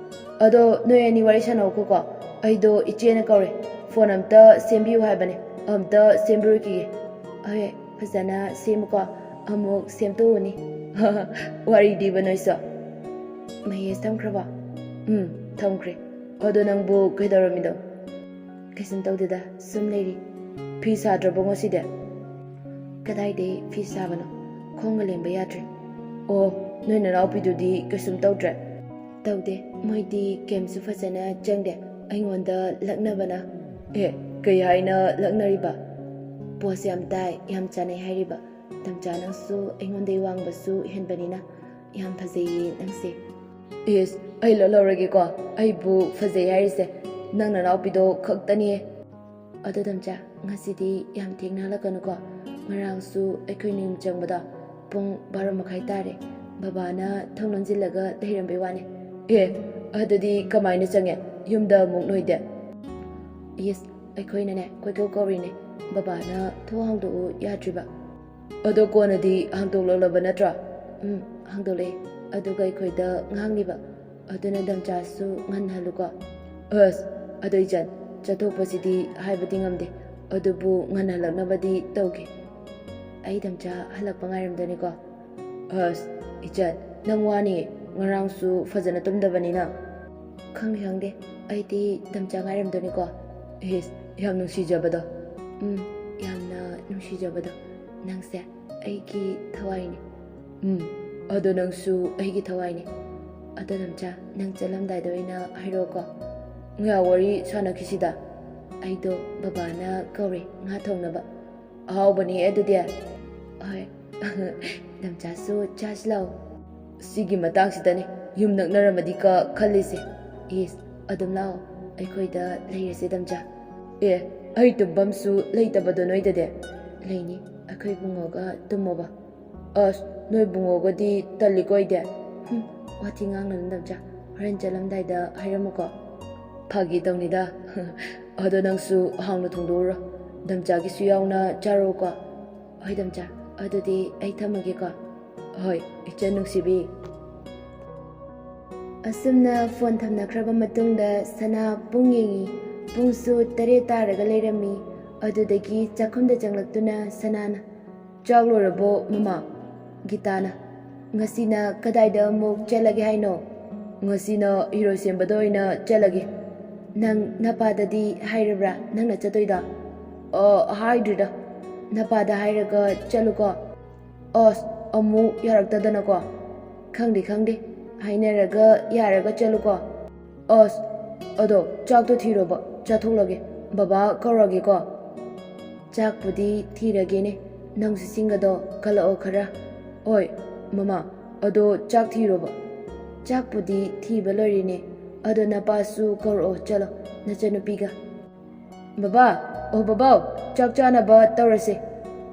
"ꯑꯗꯣ ꯅꯣꯏ ꯑꯅꯤ ꯋꯥꯔꯤ ꯁꯥꯟꯅꯧꯈꯣꯀꯣ, ꯑꯩꯗꯣ ꯏꯆꯦꯅ ꯀꯧꯔꯦ, ꯐꯣꯟ ꯑꯝꯇ ꯁꯦꯝꯕꯤꯌꯨ ꯍꯥꯏꯕꯅꯦ, ꯑꯝꯇ ꯁꯦꯝꯕꯤꯔꯨꯈꯤꯒꯦ꯫" "ꯍꯣꯏ, ꯐꯖꯅ ꯁꯦꯝꯃꯨꯀꯣ, ꯑꯃꯨꯛ ꯁꯦꯝꯗꯣꯛꯎꯅꯤ꯫" "ꯋꯥꯔꯤꯗꯤꯕ ꯅꯣꯏꯁꯨ꯫" "ꯃꯍꯦꯁ ꯊꯝꯈ꯭ꯔꯕꯣ?" "ꯎꯝ, ꯊꯝꯈ꯭ꯔꯦ꯫ ꯑꯗꯣ ꯅꯪꯕꯨ ꯀꯩꯗꯧꯔꯝꯃꯤꯅꯣ?" "ꯀꯩꯁꯨꯝ ꯇꯧꯗꯦꯗ, ꯁꯨꯝ ꯂꯩꯔꯤ꯫" "ꯐꯤ ꯁꯥꯗ꯭ꯔꯕꯣ ꯉꯁꯤꯗꯤ?" "ꯀꯗꯥꯏꯗꯩ ꯐꯤ ꯁꯥꯕꯅꯣ? ꯈꯣꯡꯒ ꯂꯦꯡꯕ ꯌꯥꯗ꯭ꯔꯦ꯫" "ꯑꯣ, ꯅꯣꯏ ꯅꯅꯥꯎꯄꯤꯗꯨꯗꯤ ꯀꯩꯁꯨꯝ ꯇꯧꯗ꯭ꯔꯦ?" ꯇꯧꯗꯦ, ꯃꯣꯏꯗꯤ ꯀꯦꯝꯁꯨ ꯐꯖꯅ ꯆꯪꯗꯦ꯫ ꯑꯩꯉꯣꯟꯗ ꯂꯛꯅꯕꯅ꯫ ꯑꯦ, ꯀꯩ ꯍꯥꯏꯅ ꯂꯛꯅꯔꯤꯕ? ꯄꯣꯁ ꯌꯥꯝ ꯇꯥꯏ, ꯌꯥꯝ ꯆꯥꯅꯩ ꯍꯥꯏꯔꯤꯕ꯫ ꯇꯝꯆꯥ, ꯅꯪꯁꯨ ꯑꯩꯉꯣꯟꯗꯩ ꯋꯥꯡꯕꯁꯨ ꯍꯦꯟꯕꯅꯤꯅ ꯌꯥꯝ ꯐꯖꯩꯌꯦ ꯅꯪꯁꯦ꯫ ꯏꯁ, ꯑꯩ ꯂꯣꯠꯍꯧꯔꯒꯦꯀꯣ, ꯑꯩꯕꯨ ꯐꯖꯩ ꯍꯥꯏꯔꯤꯁꯦ ꯅꯪ ꯅꯅꯥꯎꯄꯤꯗꯣ ꯈꯛꯇꯅꯤꯌꯦ꯫ ꯑꯗꯣ ꯇꯝꯆꯥ, ꯉꯁꯤꯗꯤ ꯌꯥꯝ ꯊꯦꯡꯅ ꯍꯜꯂꯛꯀꯅꯨꯀꯣ꯫ ꯉꯔꯥꯡꯁꯨ ꯑꯩꯈꯣꯏꯅ ꯌꯨꯝ ꯆꯪꯕꯗꯣ ꯄꯨꯡ ꯕꯥꯔꯣ ꯃꯈꯥꯏ ꯇꯥꯔꯦ꯫ ꯕꯕꯥꯅ ꯊꯣꯡ ꯂꯣꯟꯁꯤꯜꯂꯒ ꯂꯩꯔꯝꯕꯩ ꯋꯥꯅꯦ꯫ ꯑꯦ, ꯑꯗꯨꯗꯤ ꯀꯃꯥꯏꯅ ꯆꯪꯉꯦ? ꯌꯨꯝꯗ ꯑꯃꯨꯛ ꯅꯣꯏꯗꯦ? ꯏꯁ, ꯑꯩꯈꯣꯏꯅꯅꯦ ꯀꯣꯏꯀꯧ ꯀꯧꯔꯤꯅꯦ, ꯕꯕꯥꯅ ꯊꯣꯡ ꯍꯥꯡꯗꯣꯛꯎ ꯌꯥꯗ꯭ꯔꯤꯕ꯫ ꯑꯗꯣ ꯀꯣꯟꯅꯗꯤ ꯍꯥꯡꯗꯣꯛꯂꯛꯂꯕ ꯅꯠꯇ꯭ꯔꯣ? ꯎꯝ, ꯍꯥꯡꯗꯣꯛꯂꯛꯑꯦ꯫ ꯑꯗꯨꯒ ꯑꯩꯈꯣꯏꯗ ꯉꯥꯡꯂꯤꯕ꯫ ꯑꯗꯨꯅ ꯗꯝꯆꯥꯁꯨ ꯉꯟꯅ ꯍꯜꯂꯨꯀꯣ꯫ ꯑꯁ, ꯑꯗꯣ ꯏꯆꯟ, ꯆꯠꯊꯣꯛꯄꯁꯤꯗꯤ ꯍꯥꯏꯕꯗꯤ ꯉꯝꯗꯦ, ꯑꯗꯨꯕꯨ ꯉꯟꯅ ꯍꯜꯂꯛꯅꯕꯗꯤ ꯇꯧꯒꯦ꯫ ꯑꯩ ꯗꯝꯆꯥ ꯍꯜꯂꯛꯄ ꯉꯥꯏꯔꯝꯗꯣꯏꯅꯤꯀꯣ꯫ ꯑꯁ, ꯏꯆꯟ, ꯅꯪ ꯋꯥꯅꯤ, ꯉꯔꯥꯡꯁꯨ ꯐꯖꯅ ꯇꯨꯝꯗꯕꯅꯤꯅ꯫ ꯈꯪꯗꯦ, ꯈꯪꯗꯦ, ꯑꯩꯗꯤ ꯗꯝꯆꯥ ꯉꯥꯏꯔꯝꯗꯣꯏꯅꯤꯀꯣ꯫ ꯏꯁ, ꯌꯥꯝ ꯅꯨꯡꯁꯤꯖꯕꯗꯣ꯫ ꯎꯝ, ꯌꯥꯝꯅ ꯅꯨꯡꯁꯤꯖꯕꯗꯣ꯫ ꯅꯪꯁꯦ ꯑꯩꯒꯤ ꯊꯋꯥꯏꯅꯤ꯫ ꯎꯝ, ꯑꯗꯣ ꯅꯪꯁꯨ ꯑꯩꯒꯤ ꯊꯋꯥꯏꯅꯤ꯫ ꯑꯗꯣ ꯗꯝꯆꯥ, ꯅꯪ ꯆꯠꯂꯝꯗꯥꯏꯗ ꯑꯣꯏꯅ ꯍꯥꯏꯔꯛꯑꯣꯀꯣ꯫ ꯉꯥ ꯋꯥꯔꯤ ꯁꯥꯟꯅꯈꯤꯁꯤꯗ꯫ ꯑꯩꯗꯣ ꯕꯕꯥꯅ ꯀꯧꯔꯦ ꯉꯥ ꯊꯣꯡꯅꯕ꯫ ꯑꯍꯥꯎꯕꯅꯤ ꯑꯗꯨꯗꯤ꯫ ꯍꯣꯏ꯫ ꯗꯝꯆꯥꯁꯨ ꯆꯥꯁꯤ ꯂꯥꯛꯑꯣ꯫ ꯁꯤꯒꯤ ꯃꯇꯥꯡꯁꯤꯗꯅꯦ ꯌꯨꯝ ꯅꯛꯅꯔꯝꯃꯗꯤ ꯀ ꯈꯜꯂꯤꯁꯦ꯫ ꯏꯁ, ꯑꯗꯨꯝ ꯂꯥꯛꯑꯣ, ꯑꯩꯈꯣꯏꯗ ꯂꯩꯔꯁꯦ ꯗꯝꯆꯥ꯫ ꯑꯦ, ꯑꯩ ꯇꯨꯝꯐꯝꯁꯨ ꯂꯩꯇꯕꯗꯣ ꯅꯣꯏꯗꯗꯤ? ꯂꯩꯅꯤ, ꯑꯩꯈꯣꯏ ꯕꯨꯡꯉꯣꯒ ꯇꯨꯝꯃꯣꯕ꯫ ꯑꯁ, ꯅꯣꯏ ꯕꯨꯡꯉꯣꯒꯗꯤ ꯇꯜꯂꯤꯀꯣ ꯑꯩꯗꯤ꯫ ꯍꯨꯝ, ꯋꯥꯊꯤ ꯉꯥꯡꯅꯨ ꯗꯝꯆꯥ, ꯍꯣꯔꯦꯟ ꯆꯠꯂꯝꯗꯥꯏꯗ ꯍꯥꯏꯔꯝꯃꯨꯀꯣ꯫ ꯐꯥꯒꯤ ꯇꯧꯅꯤꯗ꯫ ꯑꯗꯣ ꯅꯪꯁꯨ ꯍꯥꯎꯅ ꯊꯣꯡꯗꯣꯛꯎꯔꯣ, ꯗꯝꯆꯥꯒꯤꯁꯨ ꯌꯥꯎꯅ ꯆꯥꯔꯣꯀꯣ꯫ ꯍꯣꯏ ꯗꯝꯆꯥ, ꯑꯗꯨꯗꯤ ꯑꯩ ꯊꯝꯃꯒꯦꯀꯣ꯫ ꯍꯣꯏ, ꯏꯆꯟ ꯅꯨꯡꯁꯤꯕꯤ꯫ ꯑꯁꯨꯝꯅ ꯐꯣꯟ ꯊꯝꯅꯈ꯭ꯔꯕ ꯃꯇꯨꯡꯗ ꯁꯅꯥ ꯄꯨꯡ ꯌꯦꯡꯉꯤ꯫ ꯄꯨꯡꯁꯨ ꯇꯔꯦꯠ ꯇꯥꯔꯒ ꯂꯩꯔꯝꯃꯤ꯫ ꯑꯗꯨꯗꯒꯤ ꯆꯥꯛꯈꯨꯝꯗ ꯆꯪꯂꯛꯇꯨꯅ ꯁꯅꯥꯅ, "ꯆꯥꯛ ꯂꯣꯏꯔꯕꯣ ꯃꯃꯥ?" ꯒꯤꯇꯥꯅ, "ꯉꯁꯤꯅ ꯀꯗꯥꯏꯗ ꯑꯃꯨꯛ ꯆꯠꯂꯒꯦ ꯍꯥꯏꯅꯣ?" "ꯉꯁꯤꯅ ꯍꯤꯔꯣꯏ ꯁꯦꯝꯕꯗ ꯑꯣꯏꯅ ꯆꯠꯂꯒꯦ꯫" "ꯅꯪ ꯅꯄꯥꯗꯗꯤ ꯍꯥꯏꯔꯕ꯭ꯔꯥ ꯅꯪꯅ ꯆꯠꯇꯣꯏꯗꯣ?" "ꯑ, ꯍꯥꯏꯗ꯭ꯔꯤꯗ꯫ ꯅꯄꯥꯗ ꯍꯥꯏꯔꯒ ꯆꯠꯂꯨꯀꯣ꯫" "ꯑꯁ, ꯑꯃꯨꯛ ꯌꯥꯔꯛꯇꯗꯅꯀꯣ꯫" "ꯈꯪꯗꯦ, ꯈꯪꯗꯦ, ꯍꯥꯏꯅꯔꯒ ꯌꯥꯔꯒ ꯆꯠꯂꯨꯀꯣ꯫ ꯑꯁ, ꯑꯗꯣ ꯆꯥꯛꯇꯣ ꯊꯤꯔꯣꯕ, ꯆꯥꯊꯣꯛꯂꯒꯦ꯫ ꯕꯕꯥ ꯀꯧꯔꯒꯦꯀꯣ꯫ ꯆꯥꯛꯄꯨꯗꯤ ꯊꯤꯔꯒꯦꯅꯦ, ꯅꯪꯁꯨ ꯆꯤꯡꯒꯗꯣ ꯀꯜꯂꯛꯑꯣ ꯈꯔ꯫ ꯍꯣꯏ, ꯃꯃꯥ, ꯑꯗꯣ ꯆꯥꯛ ꯊꯤꯔꯣꯕ꯫ ꯆꯥꯛꯄꯨꯗꯤ ꯊꯤꯕ ꯂꯣꯏꯔꯤꯅꯦ, ꯑꯗꯣ ꯅꯄꯥꯁꯨ ꯀꯧꯔꯛꯑꯣ, ꯆꯠꯂꯣ, ꯅꯆꯟꯅꯨꯄꯤꯒ꯫ ꯕꯕꯥ, ꯑꯣ ꯕꯕꯥꯎ, ꯆꯥꯛ ꯆꯥꯅꯕ ꯇꯧꯔꯁꯦ꯫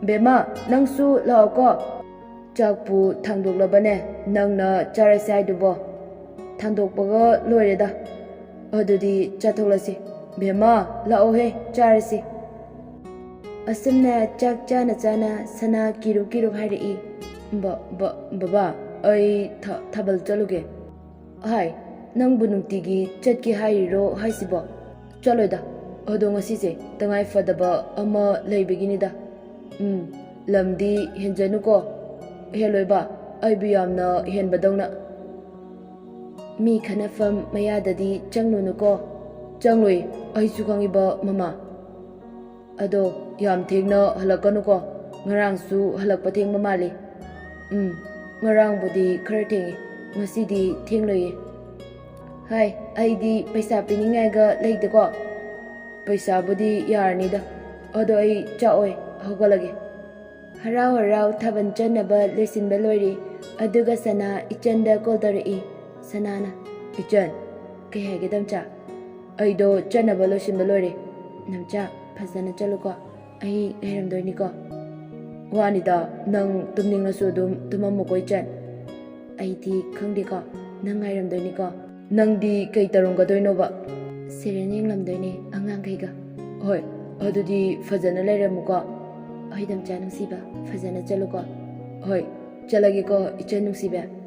ꯕꯦꯝꯃ, ꯅꯪꯁꯨ ꯂꯥꯛꯑꯣꯀꯣ꯫ ꯆꯥꯛꯄꯨ ꯊꯥꯡꯗꯣꯛꯂꯕꯅꯦ, ꯅꯪꯅ ꯆꯥꯔꯁꯦ ꯍꯥꯏꯗꯨꯕꯣ? ꯊꯥꯡꯗꯣꯛꯄꯒ ꯂꯣꯏꯔꯦꯗ꯫ ꯑꯗꯨꯗꯤ ꯆꯥꯊꯣꯛꯂꯁꯤ꯫ ꯕꯦꯝꯃ, ꯂꯥꯛꯑꯣꯍꯦ, ꯆꯥꯔꯁꯤ꯫ ꯑꯁꯨꯝꯅ ꯆꯥꯛ ꯆꯥꯅ ꯆꯥꯅ ꯁꯅꯥ ꯀꯤꯔꯨꯞ ꯀꯤꯔꯨꯞ ꯍꯥꯏꯔꯛꯏ꯫ ꯕ-, ꯕ-, ꯕꯕꯥ, ꯑꯩ ꯊ-, ꯊꯥꯕꯜ ꯆꯠꯂꯨꯒꯦ꯫ ꯍꯥꯏ, ꯅꯪꯕꯨ ꯅꯨꯡꯇꯤꯒꯤ ꯆꯠꯀꯦ ꯍꯥꯏꯔꯤꯔꯣ ꯍꯥꯏꯁꯤꯕꯣ? ꯆꯠꯂꯣꯏꯗ, ꯑꯗꯣ ꯉꯁꯤꯁꯦ ꯇꯉꯥꯏ ꯐꯗꯕ ꯑꯃ ꯂꯩꯕꯒꯤꯅꯤꯗ꯫ ꯎꯝ, ꯂꯝꯗꯤ ꯍꯦꯟꯖꯅꯨꯀꯣ꯫ ꯍꯦꯜꯂꯣꯏꯕ, ꯑꯩꯕꯨ ꯌꯥꯝꯅ ꯍꯦꯟꯕꯗꯧꯅ꯫ ꯃꯤ ꯈꯟꯅꯐꯝ ꯃꯌꯥꯗꯗꯤ ꯆꯪꯂꯨꯅꯨꯀꯣ꯫ ꯆꯪꯂꯣꯏ, ꯑꯩꯁꯨ ꯈꯪꯉꯤꯕ ꯃꯃꯥ꯫ ꯑꯗꯣ ꯌꯥꯝ ꯊꯦꯡꯅ ꯍꯜꯂꯛꯀꯅꯨꯀꯣ, ꯉꯔꯥꯡꯁꯨ ꯍꯜꯂꯛꯄ ꯊꯦꯡꯕ ꯃꯥꯜꯂꯤ꯫ ꯎꯝ, ꯉꯔꯥꯡꯕꯨꯗꯤ ꯈꯔ ꯊꯦꯡꯉꯦ, ꯉꯁꯤꯗꯤ ꯊꯦꯡꯂꯣꯏꯌꯦ꯫ ꯍꯥꯏ, ꯑꯩꯗꯤ ꯄꯩꯁꯥ ꯄꯤꯅꯤꯡꯉꯥꯏꯒ ꯂꯩꯇꯦꯀꯣ꯫ ꯄꯩꯁꯥꯕꯨꯗꯤ ꯌꯥꯔꯅꯤꯗ, ꯑꯗꯣ ꯑꯩ ꯆꯥꯛꯑꯣꯏ, ꯍꯧꯒꯠꯂꯒꯦ꯫ ꯍꯔꯥꯎ ꯍꯔꯥꯎ ꯊꯥꯕꯜ ꯆꯠꯅꯕ ꯂꯣꯏꯁꯤꯟꯕ ꯂꯣꯏꯔꯦ꯫ ꯑꯗꯨꯒ ꯁꯅꯥ ꯏꯆꯟꯗ ꯀꯣꯜ ꯇꯧꯔꯛꯏ꯫ ꯁꯅꯥꯅ, "ꯏꯆꯟ, ꯀꯩ ꯍꯥꯏꯒꯦ ꯗꯝꯆꯥ?" "ꯑꯩꯗꯣ ꯆꯠꯅꯕ ꯂꯣꯏꯁꯤꯟꯕ ꯂꯣꯏꯔꯦ꯫ ꯅꯝꯆꯥ, ꯐꯖꯅ ꯆꯠꯂꯨꯀꯣ꯫ ꯑꯩ ꯉꯥꯏꯔꯝꯗꯣꯏꯅꯤꯀꯣ꯫" "ꯋꯥꯅꯤꯗ, ꯅꯪ ꯇꯨꯝꯅꯤꯡꯉꯁꯨ ꯑꯗꯨꯝ ꯇꯨꯝꯃꯝꯃꯨꯀꯣ ꯏꯆꯟ꯫" "ꯑꯩꯗꯤ ꯈꯪꯗꯦꯀꯣ, ꯅꯪ ꯉꯥꯏꯔꯝꯗꯣꯏꯅꯤꯀꯣ꯫" "ꯅꯪꯗꯤ ꯀꯩ ꯇꯧꯔꯝꯒꯗꯣꯏꯅꯣꯕ?" "ꯁꯦꯔꯦꯟ ꯌꯦꯡꯂꯝꯗꯣꯏꯅꯦ ꯑꯉꯥꯡꯈꯩꯒ꯫" "ꯍꯣꯏ, ꯑꯗꯨꯗꯤ ꯐꯖꯅ ꯂꯩꯔꯝꯃꯨꯀꯣ꯫" "ꯍꯣꯏ ꯗꯝꯆꯥ ꯅꯨꯡꯁꯤꯕ, ꯐꯖꯅ ꯆꯠꯂꯨꯀꯣ꯫" "ꯍꯣꯏ, ꯆꯠꯂꯒꯦꯀꯣ ꯏꯆꯟ ꯅꯨꯡꯁꯤꯕ꯫"